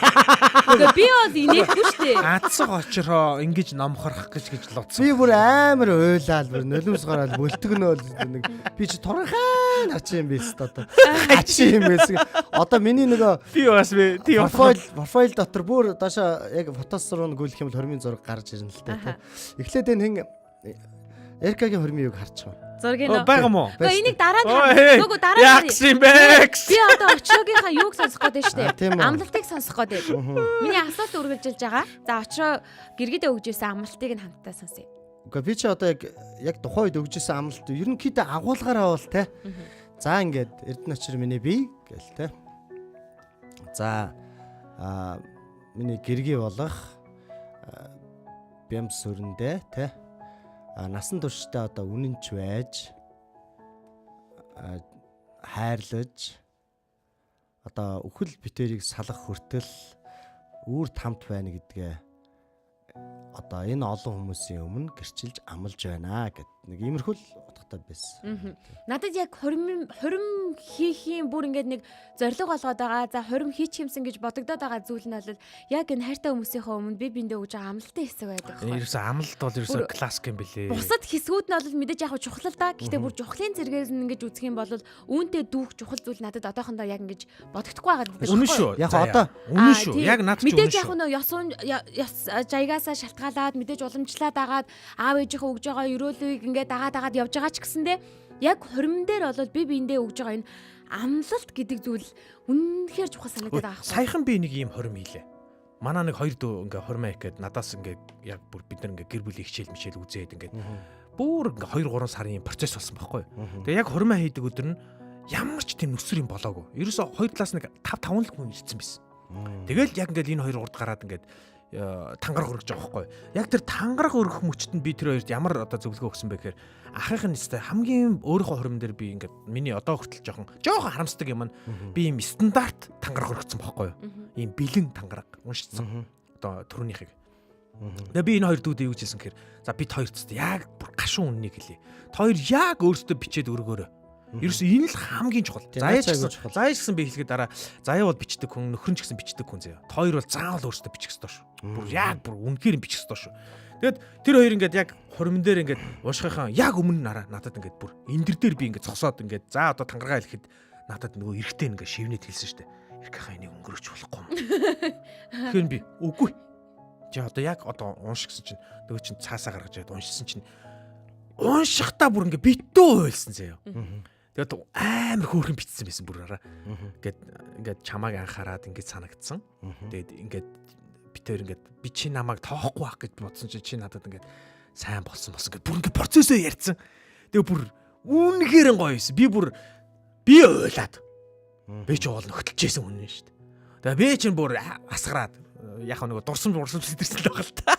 Үгүй би бол инээхгүй штэ. Ацсаг очроо ингэж номхорох гэж луцсан. Би бүр амар уйлаал бүр нулимс гараал бөлтгөнөөл нэг би чи турхаа ачин юм биш одоо. Ачин юм байсан. Одоо миний нөгөө би бас би тийм профайл дотор бүр доошо яг фотос руу гүйлэх юм бол хормын зураг гарч ирнэ л дээ. Эхлээд энэ хэн Эркагийн хормын юг харчих. Зургийг нөө. Байгаа мó. Гэхдээ энийг дараа нь харна. Үгүй дараа нь. Яагсан юм бэ? Би одоо очрогийнхаа юуг сонсох гээд байна шүү дээ. Амлалтыг сонсох гээд байна. Миний асуулт үргэлжилж байгаа. За очроо гэргэдээ өгж исэн амлалтыг нь хамтдаа сонсъё. Үгүй би чи одоо яг тухайн үед өгж исэн амлалт ерөнхийдөө агуулгаараа бол те. За ингээд Эрдэнэ очир миний бие гэл те. За аа миний гэргий болох бям сүрэндээ те. Насан туршдаа одоо үнэнч байж хайрлаж одоо үхэл битэрийг салах хүртэл үүр тамт байна гэдгээ одоо энэ олон хүмүүсийн өмнө гэрчилж амлаж байна гэд нэг иймэрхүү л утгатай байсан. Надад яг хурим хийхийн бүр ингээд нэг зорилго олгоод байгаа. За хурим хийчих юмсан гэж бодогдоод байгаа зүйл нь бол яг энэ хайртай хүмүүсийнхээ өмнө би биэндээ өгж байгаа амлалтын хэсэг байдаг. Ерөөсөө амлалт бол ерөөсөө классик юм бэлээ. Бусад хэсгүүд нь бол мэдээж яг чухал л да. Гэхдээ бүр чухлын зэргээс нь ингэж үзэх юм бол үүнтэй дүүх чухал зүйл надад одоохондоо яг ингэж бодогдохгүй байгаа гэдэг. Үнэн шүү. Яг одоо үнэн шүү. Яг над чи мэдээж яг нөө ёс жаягаасаа шалтгаалаад мэдээж уламжлаад агаад аав ээжийнхээ өгж байгаа ерөөлийг ингээд дагаад явж байгаа ч гэсэндээ яг хурим дээр бол би биэндээ өгж байгаа энэ амлалт гэдэг зүйл үнэхээр чухал санагдаад байгаа байхгүй. Саяхан би нэг ийм хурим хийлээ. Манай нэг хоёр дүү ингээ хурмаа их гээд надаас ингээ яг бүр бид нар ингээ гэр бүлийн хичээл мичээл үзээд ингээ бүр ингээ 2 3 сарын процесс болсон байхгүй. Тэгээ яг хурмаа хийдэг өдөр нь ямар ч тийм нүсэр юм болоогүй. Ерөөсө хоёр талаас нэг 5 5 л хүн ирсэн байсан. Тэгэл яг ингээл энэ 2 3 гараад ингээд тангараг өргөж байгаа байхгүй. Яг тэр тангараг өргөх мөчт нь би тэр хоёрт ямар одоо зөвлөгөө өгсөн бэ гэхээр ахынх нь өстэй хамгийн өөрийнхөө хурим дээр би ингээд миний одоо хүртэл жоохон харамсдаг юм нь би ийм стандарт тангараг өргөцсөн байхгүй юу. Ийм бэлэн тангараг уншицсан. Одоо түрүүнийхийг. Тэгээ би энэ хоёр дүүдээ юу гэж хэлсэн гэхээр за бид хоёр цэст яг бүр гашуун үннийг хэлье. Та хоёр яг өөрсдөө бичээд өргөөрэй. Ерөөсөө энэ л хамгийн чухал. Заяа ч гэсэн би хэлэхэд дараа заяа бол бичдэг хүн, нөхөр нь ч гэсэн бичдэг хүн заяа. Та хоёр бол заавал өөрсдөө бичих ёстой шүү. Бүр яг бүр үнэхээр бичих ёстой шүү. Тэгэд тэр хоёр ингээд яг хурим дээр ингээд уншихынхаа яг өмнө нараа надад ингээд бүр эндэр дээр би ингээд зогсоод ингээд за одоо тангараа хэлэхэд надад нөгөө эрэгтэй ингээд шивнэт хэлсэн шүү дээ. Эргэхээ энийг өнгөрөөч болохгүй юм. Тэгэхээр би үгүй. Чи одоо яг одоо унш гэсэн чинь нөгөө чинь цаасаа гаргаж ирээд уншсан чинь уншихдаа бүр ингээд битүү уйлсан заяа. Тэгээд амар хөөрхөн бичсэн байсан бүр араа. Ингээд чамааг анхаарад ингээд санагдсан. Тэгээд ингээд би тэр ингээд би чи намайг тоохгүй байх гэж бодсон чи надад ингээд сайн болсон ингээд бүр ингээд процессөө ярьсан. Тэгээд бүр үнэхээр гоё байсан. Би бүр би уйлаад. Би ч уул нөхтөлжсэн хүн нь шүү дээ. Тэгээд би чинь бүр асгараад яг нөгөө дурсамж сэтэрсэн л байгаа л та.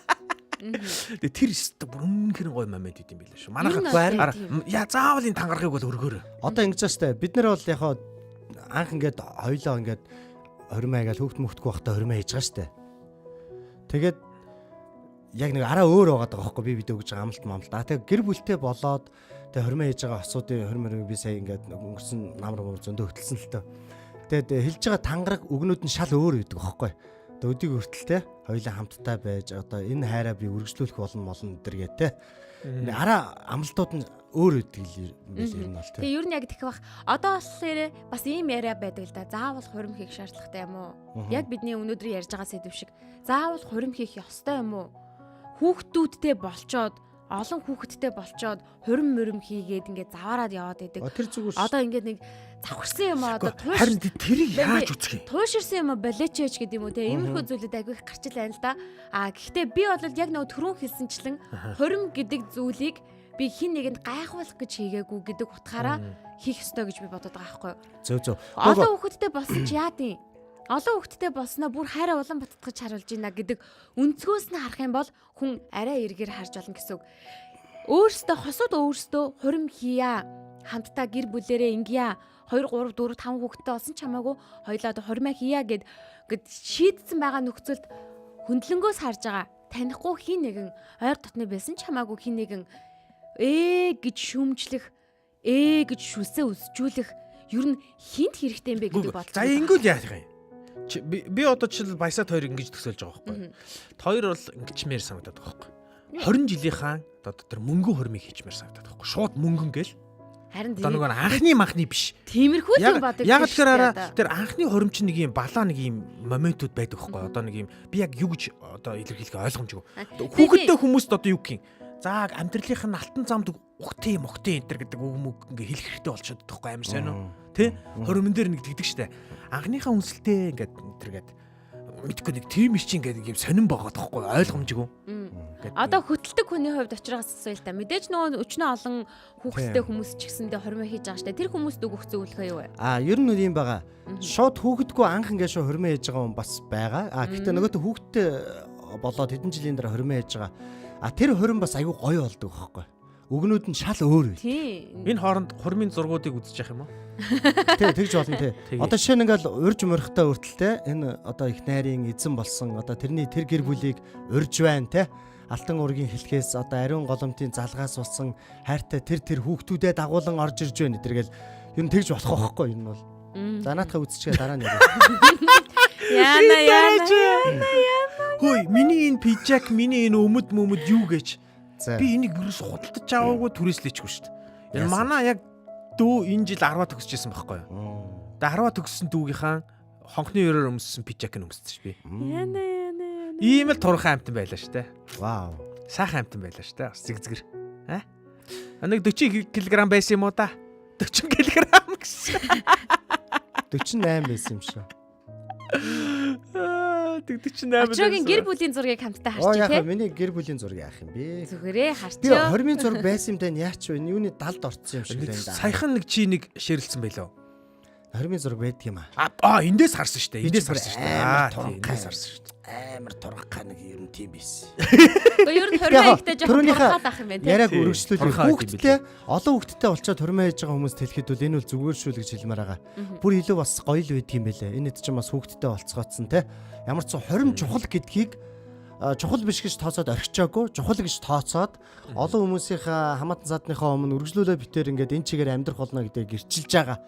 Тэгээ тэр өстө бүр үнэхээр гоё момент идэм билээ шүү. Манайх яа заавал энэ тангарахыг бол өргөөрэй. Одоо ингэж штэ. Бид нар бол яг анх ингээд хоёлоо ингээд хормоо гаал хүүхд мөхтгүй байхдаа хормоо хийж байгаа штэ. Тэгээд яг нэг араа өөр байгаад байгаа байхгүй би бид өгж байгаа амлалт мамлалт. А тэгээ гэр бүлтэй болоод тэгээ хормоо хийж байгаа осуудын хормоор би сая ингээд өнгөрсөн намар мөр зөндөө хөтөлсөн л төө. Тэгээд хэлж байгаа тангараг өгнүүд нь шал өөр байдаг байхгүй. Тэгээ өдийг хүртэл те хоёулаа хамтдаа байж одоо энэ хайраа би үргэлжлүүлэх болно молно гэдэргээ те. Араа амлалтууд нь өөр байдаг юм байл ер нь бол те. Тэгээ ер нь яг тэгэх бах. Одоо болохоор бас ийм яриа байдаг л да. Заавал хурим хийх шаардлагатай юм уу? Яг бидний өнөөдөр ярьж байгаа сэдв шиг. Заавал хурим хийх ёстой юм уу? Хүүхдүүдтэй болчоод олон хүүхэдтэй болчоод хурим мөрөм хийгээд ингээд заваарад яваад идэг. Тэр зүгээр Одоо ингээд нэг завхарсан юм аа одоо туйш Харин тэрийг яаж үзэх юм? Туйширсан юм а болооч гэдэг юм уу те иймэрхүү зүйлүүд айгүй их гарч ил байна л да. А гэхдээ би бол яг нөгөө түрүүн хэлсэнчлэн хурим гэдэг зүйлийг би хин нэгэнд гайхуулах гэж хийгээгүй гэдэг утгаараа хийх ёстой гэж би бодод байгаа байхгүй юу. Зөв зөв. Олон хүүхэдтэй болсон ч яад юм. Олон хүүхэдтэй болсноо бүр хайраа улам баттгаж харуулж байна гэдэг өнцгөөс нь харах юм бол хүн арай эргээр харж болно гэсэн үг. Өөрөөсөө хосууд өөрөөсөө хурим хийя. Хамтдаа гэр бүлэрээ ингэя. 2 3 4 5 хүүхэдтэй болсон ч хамаагүй хоёлаа одоо хурмаа хийя гэд гэд шийдсэн байгаа нөхцөлд хөндлөнгөөс харж байгаа танихгүй хин нэгэн ойр дотны байсан ч хамаагүй хин нэгэн ээ гэж шүмжлэх ээ гэж шүсээ өсжүүлэх ер нь хинт хэрэгтэй юм бэ гэдэг бодлоо. За ингэвэл яах юм? Би одоо жишээл баясаад хоёр ингэж төсөөлж байгаа байхгүй. Хоёр бол ингэчмээр санагдаад байгаа байхгүй. 20 жилийнхаа одоо тэр мөнгөн хормыг хийчмээр санагдаад байгаа байхгүй. Шууд мөнгөн гэл. Харин Одоо нөгөө анхны махны биш. тиймэрхүү л юм бодогдсон. Яг тэгэхээр араа тэр анхны хором чинь нэг юм балаа нэг юм моментууд байдаг байхгүй. Одоо нэг юм би яг юу гэж одоо илэрхийлэх ойлгомжгүй. Хүүхэдтэй хүмүүст одоо юу гэх юм? За амьдралынх нь алтан замд угтын могтын энэ төр гэдэг үг мөг ингээ хэлэх хэрэгтэй болчиход байхгүй амар сайн уу? Тэ? Хоримон дээр нэг тэгдэг штэ. Анхныхаа үнсэлтэй ингээд энэ төр гээд мэдгүй нэг тийм ич ингээд нэг юм сонирн байгаа тоххой ойлгомжгүй. Ингээд Одоо хөтэлдэг хүний хувьд очрогоос асууя л та. Мэдээж нөгөө өчнөө олон хүүхэдтэй хүмүүс ч гэсэндээ хормоо хийж байгаа штэ. Тэр хүмүүст өгөх зөвлөгөө юу вэ? А ер нь юм байгаа. Шууд хүүхэдгүй анх ингээд шууд хормоо хийж байгаа хүн бас байгаа. А гэхдээ нөгөөт хүүхэдтэй болоод хэдэн жилийн дараа хормоо хийж байгаа. А тэр хорим бас айгүй гоё болдог байхгүй. Өгнүүд нь шал өөр байл. Тийм. Энэ хооронд хурмын зургуудыг үзэж явах юм уу? Тэ тэгж болно те. Одоо жишээ нь ингээл урж морихтой хүртэл те энэ одоо их найрын эзэн болсон одоо тэрний тэр гэр бүлийг урж байна те. Алтан ургийн хэлхээс одоо ариун голомтын залгаас болсон хайртай тэр тэр хүүхдүүдэд дагуулan орж ирж байна гэтэргээл ер нь тэгж болох байхгүй энэ бол. За наатахаа үзчихээ дараа нь яриа. Яна яна. Хөөе, миний энэ пижак, миний энэ өмд мөмөд юу гэж За. би энийг ерөөс худалдаж аваагүй түрээслээчгүй шүү дээ. Энэ Яасан? манай яг дүү энэ жил 10 төгсөжсэн байхгүй юу? Тэгээ 10 төгссөн дүүгийнхаа хонхны өрөөр өмссөн пижак нь өмссөн ш би. Яна яна яна. Ийм л турхан амтан байлаа шүү дээ. Вау. Сайхан амтан байлаа шүү дээ. Бас зэгзгэр. Аа? Нэг 40 кг байсан юм уу да? 40 кг гэсэн. 48 байсан юм шиг. Аа, Тэг 48. Очрогийн гэр бүлийн зургийг хамтдаа Оо харчих яах тий. вэ? Миний гэр бүлийн зураг яах юм бэ? Зүгээрээ Би харчаа. хормын зураг байсан юм даа яач вэ? Юуны далд орцсон юм шиг байна да. Саяхан нэг чи нэг ширэлцэн байлоо. Хормын зураг байдаг юм аа. Аа, эндээс харсан шүү дээ. Би Эндээс ч бүр харсан шүү дээ. амар Аа, тий, турхай. эндээс харсан шүү дээ. Амар турхаа нэг юм тийм байсан. Гэхдээ ер нь хормоо ихтэй жоохон Түрүүнийхээ турхаад ах юм байна тий. Яриаг Тий, үргэлжлүүлэх турхаа гэдэг юм хүүхдтэй олон хүүхдтэй болчоод хормоо хийж байгаа хүмүүст хэлэхэд бол энэ бол зүгээр шүү л гэж хэлмээр байгаа. Бүр илүү бас гоё л байдаг юм байлээ. Энэ хэд ч бас хүүхдтэй болцгоцсон те. Ямар ч сан хорим чухал гэдгийг чухал биш гэж тооцоод орхичоогүй, чухал гэж тооцоод олон хүмүүсийнхаа хамаатан заадныхаа өмнө үргэлжлүүлээ битээр ингээд энэ чигээр амьдрах болно гэдгийг гэрчилж байгаа.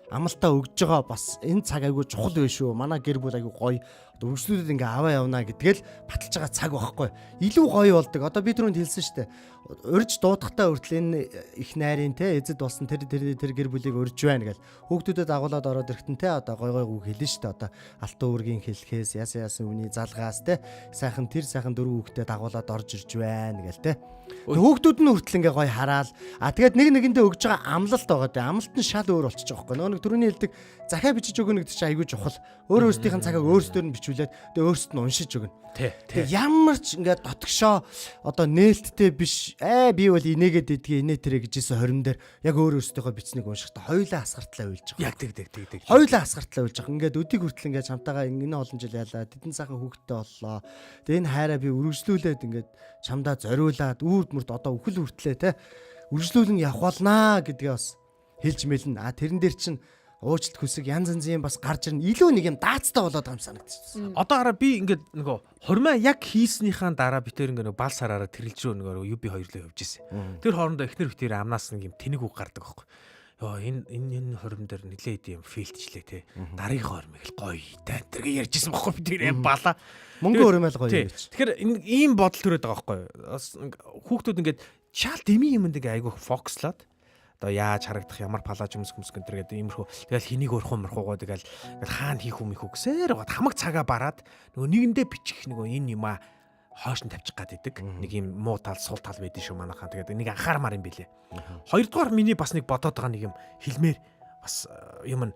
Амлалтаа өгж байгаа бас энэ цаг айгүй чухал байх шүү. Манай гэр бүл айгүй гоё. Одоо үргэлжлүүлээд ингээ аваа явна гэдгээл баталж байгаа цаг байхгүй. Илүү гоё болдог. Одоо би түрүүнд хэлсэн шүү дээ. Урьж дуудахтаа хүртэл энэ их найрын те эзэд болсон тэр тэр тэр гэр бүлийг урьж байна гэл. Хүүхдүүдэд агуулад ороод ирэхтэн те одоо гой гой үг хэлнэ шүү дээ. Одоо алтан үүргийн хэлхээс яасан яасан үний залгаас те сайхан тэр сайхан дөрөв хүүхдэд дагуулад орж ирж байна гэл те. Тэг хүүхдүүд нь хүртэл ингээ гоё хараал. А тэгээд нэг нэгэндээ өгж байгаа амлалт байгаа те. Амлалт нь шал өөр болчихж байгаа байхгүй. Нөгөө нэг түрүүний хэлдэг захиа бичиж өгнө гэдэг чинь айгүй чухал. Өөр өөрсдийнх нь цагааг өөрсдөр нь бичүүлээд тэгээд өөрсдөд нь уншиж өгнө. Тий, Тэгээ ямар ч ингээд дотгошоо одоо нээлттэй биш би бол инээгээд идгийг инээ тэрэ гэж исэн хорим дээр яг өөр өөрсдийнхөө бичснийг уншихдаа хоёулаа асгартлаа уйлж байгаа. Яг тэг тэг тэг тэг. Хоёулаа асгартлаа уйлж байгаа. Ингээд өдийг хүртэл ингээд чамтайгаа энэ олон жил ялаа. Тэдэн сайхан хүүхэдтэй боллоо. Тэгээ энэ хайраа би үргэлжлүүлээд ингээд чамдаа зориулаад үрд мөрд одоо үхэл хүртлээ те үргэлжлүүлэн явах болнаа гэдгээ бас хэлж мэлнэ. А тэрэн дээр чинь Уучлалт хүсэг янз янзын бас гарч ирнэ. Илүү нэг юм даацтай болоод байгаа юм санагдчихсан. Одоо хараа би ингээд нөгөө хурмаа яг хийснийхаа дараа би тэр ингээд нөгөө бал сараараа тэрэлж рүү нөгөө UB хоёрлоо явж ирсэн. Тэр хоорондоо эхнэр битээр амнаас нэг юм тэнэг үг гардаг байхгүй. Йоо, энэ энэ энэ хурим дээр нилээд юм филтчлээ те. Дараагийнхаа хурмыг л гоё та энэ тэргээ ярьжсэн байхгүй би тэр юм бала. Мөнгө хурмаа л гоё юм гэж. Тэгэхээр энэ ийм бодол төрөөд байгаа байхгүй. Бас хүүхдүүд ингээд шал дэмий юмд ингээ айгүйх фокуслаад одоо яаж харагдах, ямар палаж өмсөх өмсөх энэ гэдэг иймэрхүү, тэгэл хэнийг өрхөө мөрхөөгөө, тэгэл ингээл хаана хийх юм их үү гэсээр гот хамаг цагаа бараад нөгөө нэгэндээ бичих нөгөө энэ юмаа хойш нь тавьчих гад идэг. Нэг юм муу тал, сул тал байдэн шүү манайхаа. Тэгээд нэг анхаармаар юм билэ. Хоёрдугаар миний бас нэг бодоод байгаа нэг юм хэлмээр бас юм нь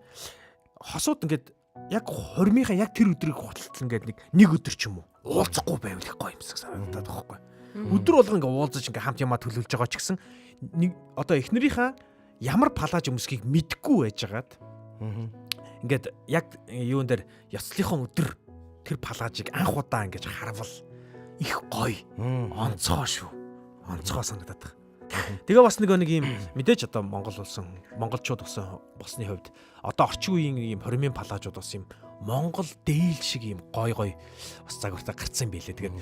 хосууд ингээд яг хормынхаа яг тэр өдрийг хуталтал ингээд нэг нэг өдөр ч юм уу уулзахгүй байвал их гоё юмсаг санагдаад байгаа байхгүй. Өдөр болгон ингээд уулзаж ингээд хамт юмаа төлөвлөж байгаа ч гэсэн нэг одоо эхнэрийнхаа ямар палаж өмсгийг мэдэхгүй байжгаад ингээд яг юун дээр ёслолынхон өдөр тэр палажийг анх удаа ингээд харвал их гоё онцгой шүү. Онцгой санагдаад байгаа. Тэгээ бас нэг юм мэдээж одоо Монгол болсон монголчууд болсон болсны хувьд одоо орчин үеийн ийм хормын палажууд бас юм Монгол дээл шиг ийм гой гой бас загвартай гарцсан юм билээ. Тэгээд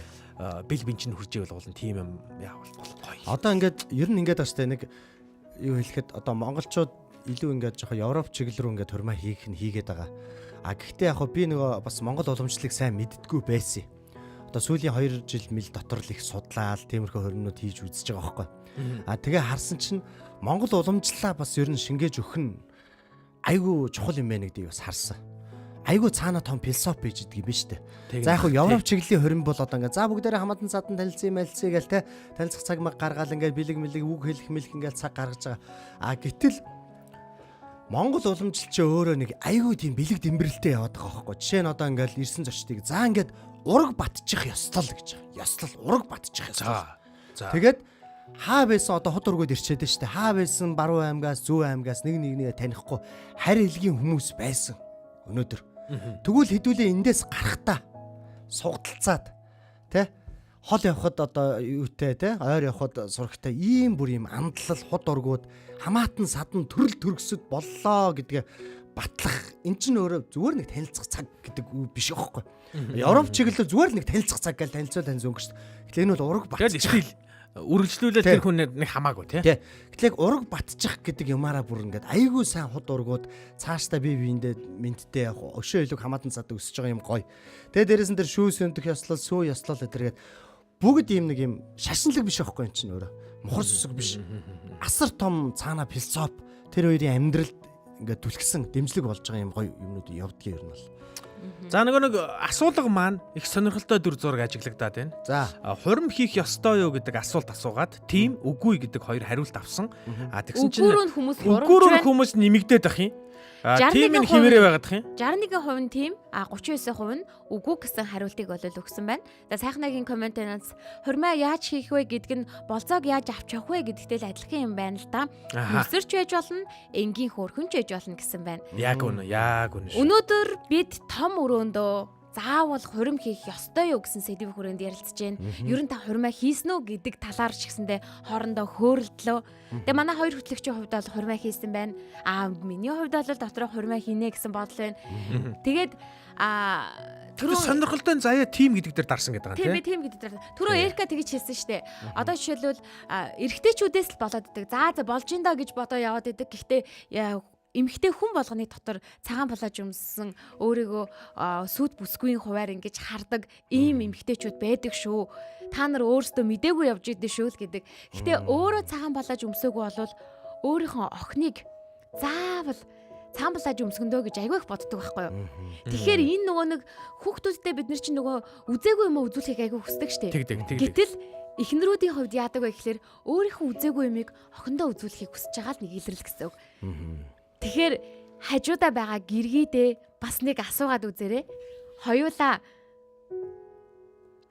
бэл бин чинь хурж ивэл бол тийм юм яавал бол гоё. Одоо ингээд ер нь ингээд бас тэ нэг юу хэлэхэд одоо монголчууд илүү ингээд жоохон Европ чиглэл рүү ингээд хурмаа хийх нь хийгээд байгаа. А гэхдээ яг хөө би нөгөө бас Монгол уламжлалыг сайн мэддэггүй байсан. Одоо сүүлийн 2 жил мэл дотор л их судлаал тиймэрхүү хормнууд хийж үзэж байгаа байхгүй. А тэгээ харсан чинь Монгол уламжлалаа бас ер нь шингээж өгөх нь айгүй чухал юм байна гэдгийг бас харсан. Айгүй цаана том философи байж идэг юм биш үү? За яг хөө Европ чиглэлийн хорин бол одоо ингээ за бүгдээрээ хамаатан садан танилцсан мэлцээ гээл те танилцах цаг маг гаргаал ингээ бэлэг мэлэг үг хэлэх мэлэх ингээл цаг гаргаж байгаа. А гэтэл Монгол уламжлал чи өөрөө нэг айгүй тийм бэлэг дэмбэрэлтэй яваад байгаа байхгүй. Жишээ нь одоо ингээл ирсэн зочдыг за ингээд ураг батчих ёслол гэж байгаа. Ёслол ураг батчих ёслол. За. Тэгээд хаа байсан одоо хот ургууд ирчээд штэ. Хаа байсан Баруун аймгаас, Зүүн аймгаас нэг нэгнээ танихгүй харь элгийн хүмүүс байсан өнөөдөр. Тэгвэл хэдүүлээ эндээс гарахтаа сугдалцаад тэ хол явхад одоо юутай тэ ойр явхад сурагтай ийм бүр ийм амдлал хот ургууд хамаатан садан төрөл төрөксөд боллоо гэдгээ батлах эн чинь өөрөө зүгээр нэг танилцах цаг гэдэг үг биш аахгүй. Европ чиглэлээр зүгээр л нэг танилцах цаг гэж танилцуул таньз өнгөрч. Тэгэхээр энэ бол ураг Тэгэл батчих. стил үргэлжлүүлээд тэр хүн нэг хамаагүй тий. Тэ. Тэгэхээр яг ураг батчих гэдэг юмараа бүр ингээд айгүй сайн худ ургууд цаашдаа бие биендээ мэдтэй яг өшөө илүү хамаатан цаад өсөж байгаа юм гоё. Тэгээ дээрээс нь тэр шүү сөнтөх ёслол, сүү ёслол гэтэргээд бүгд ийм нэг юм шашинлаг биш байхгүй юм чинь өөрөө. Мухар сүсэг биш. Асар том цаана философи тэр хоёрын амьдралд ингээд түлхсэн дэмжлэг болж байгаа юм гоё юмнууд явдгийг ер нь бол. За нөгөө нэг асуулга маань их сонирхолтой дүр зураг ажиглагдаад байна. За. Хурим хийх ёстой юу гэдэг асуулт асуугаад тийм үгүй гэдэг хоёр хариулт авсан. А тэгсэн чинь Үгүүрөө хүмүүс хурамж үгүүрөө байна. хүмүүс нэмэгдээд ах юм. Тийм нь 61% хിവэрэ байгаад ах юм. 61% нь тийм, а 39% нь үгүй гэсэн хариултыг бол өгсөн байна. За сайхнагийн комментэнаас хурмаа яаж хийх вэ гэдг нь болзоог яаж авч явах вэ гэдэгтэй л адилхан юм байна л да. Аха. Нүсэрч байж болно, энгийн хөөрхөн ч байж болно гэсэн байна. Яг үнэ, яг үнэ шүү. Өнөөдөр бид том өрөөндөө заавал хурим хийх ёстой юу гэсэн сэдвийн хүрээнд ярилцж байна. Ер нь та хурмаа хийсэн үү гэдэг талаар ч гэсэндээ хоорондоо хөөрөлдлөө. Тэгээ манай хоёр хөтлөгчийн хувьд бол хурмаа хийсэн байна. Аа миний хувьд бол дотроо хурмаа хийнэ гэсэн бодол байна. Тэгээд Тэр сонирхолтой заяа тим гэдэг дээр дарсан гэдэг Тийм юм би тийм гэдэг дээр. Түрүү Эрика тэгж хэлсэн штэ. Одоо жишээлбэл эрэгтэйчүүдээс л болоод идэг. За за болж ин даа гэж бодоо яваад идэг. Гэхдээ эмэгтэй хүн болгоны дотор цагаан плаж өмссөн өөрийгөө сүд бүсгүйн хуваар ингэж хардаг ийм эмэгтэйчүүд байдаг шүү. Та нар өөрсдөө мдээгүй явж идэв шүү л гэдэг. Гэхдээ өөрөө цагаан плаж өмсөөгүй болвол өөрийнхөө охиныг заавал цагаан плаж өмсгөндөө гэж айгүй их боддог байхгүй юу? Тэгэхээр энэ нөгөө нэг хүүхдүүдтэй бид нар чинь нөгөө үзээгүй юм уу үзүүлэхийг айгүй хүсдэг штэ. Тэгдэг, тэгдэг. Гэтэл эхнэрүүдийн хувьд яадаг вэ гэхээр өөрийнхөө үзээгүй юмыг охиндоо үзүүлэхийг хүсэж байгаа л нэг илрэл гэсэн үг. Тэгэхээр хажуудаа байгаа гэргийдээ бас нэг асуугаад үзээрэй. Хоёулаа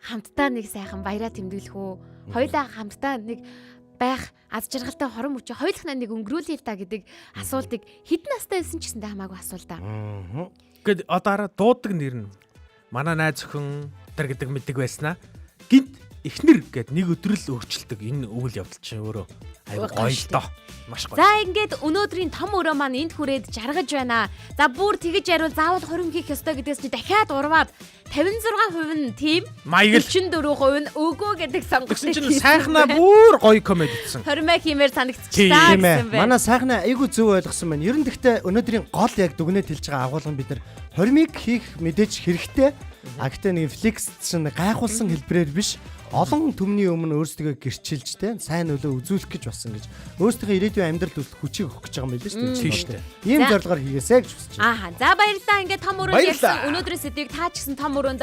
хамтдаа нэг сайхан баяраа тэмдэглэх үү? Хоёулаа хамтдаа нэг байх аз жаргалтай хорон мөчөө хоёулахнаа нэг өнгөрүүлэе л та гэдэг асуултыг хэдэн настай байсан ч гэсэндээ хамаагүй асуул та. Гэт одоо хараа дуудаг нэр нь манай найз охин тэр гэдэг мэддэг байснаа гинт эхнэр гэд нэг өдөр л өөрчлөлдөг энэ үйл явдал чинь өөрөө айгу гоё л доо. Маш гоё. За ингээд өнөөдрийн том өрөө маань энд хүрээд жаргаж байна. За бүр тэгэж яриул заавал хорим хийх ёстой гэдгээс чи дахиад урваад 56% нь тийм, Маяг л. 44% нь үгүй гэдэг сонголтыг Тэгсэн чинь хийсэн сайхнаа байна. бүр гоё комеди хийсэн. Хоримоо хиймээр санагдчихлаа Тийм ээ. гэсэн байна. Манай сайхнаа айгүй зөв ойлгосон байна. Ер нь гэхдээ өнөөдрийн гол яг дүгнэлт хэлж байгаа агуулга нь бид нар хормыг хийх мэдээж хэрэгтэй. А гэхдээ нэг флекс чинь гайхуулсан хэлбэрээр биш олон түмний өмнө өөрсдөө гэрчилж те сайн нөлөө үзүүлэх гэж болсон гэж өөрсдийнхөө ирээдүйн амьдрал хүртэл хүчийг өгөх гэж байгаа юм байл шүү дээ. Тийм шүү дээ. Ийм За. зорилгоор хийгээсэй гэж хүсэж байна. Ааха. За баярлалаа. Ингээд том өрөөнд Баярлалаа. ярьсан өнөөдрийн сэдвийг та ч гэсэн том өрөөнд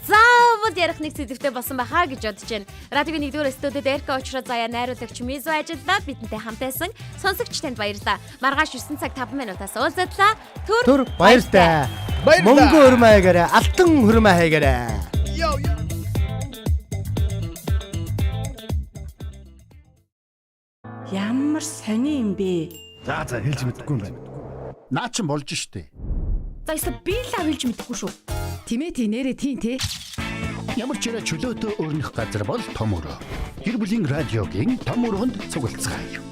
заавал ярих нэг сэдвтэй болсон байхаа гэж бодож байна. Радиогийн 1-р студид Эрка Очроо заяа найруулагч Мизу ажиллаа. Бидэнтэй хамт байсан сонсогч танд баярлалаа. Маргааш 9 цаг 5 минутаас уулзлаа. Түр Түр баяртай. Баярлалаа. Мөнгө хөрмөө хайгаарай, алтан хөрмөө хайгаарай. Йоо ёо. Ямар сони юм бэ? За за хэлж мэдэхгүй юм байна. Наа чин болж штэ. За ёстой би л авилж мэдэхгүй шүү. Тимээ тий нэрээ тий те. Ямар ч яриа чөлөөтэй өрнөх газар бол том өрөө. Гэр бүлийн радиогийн том өрөөнд цуглацгаая.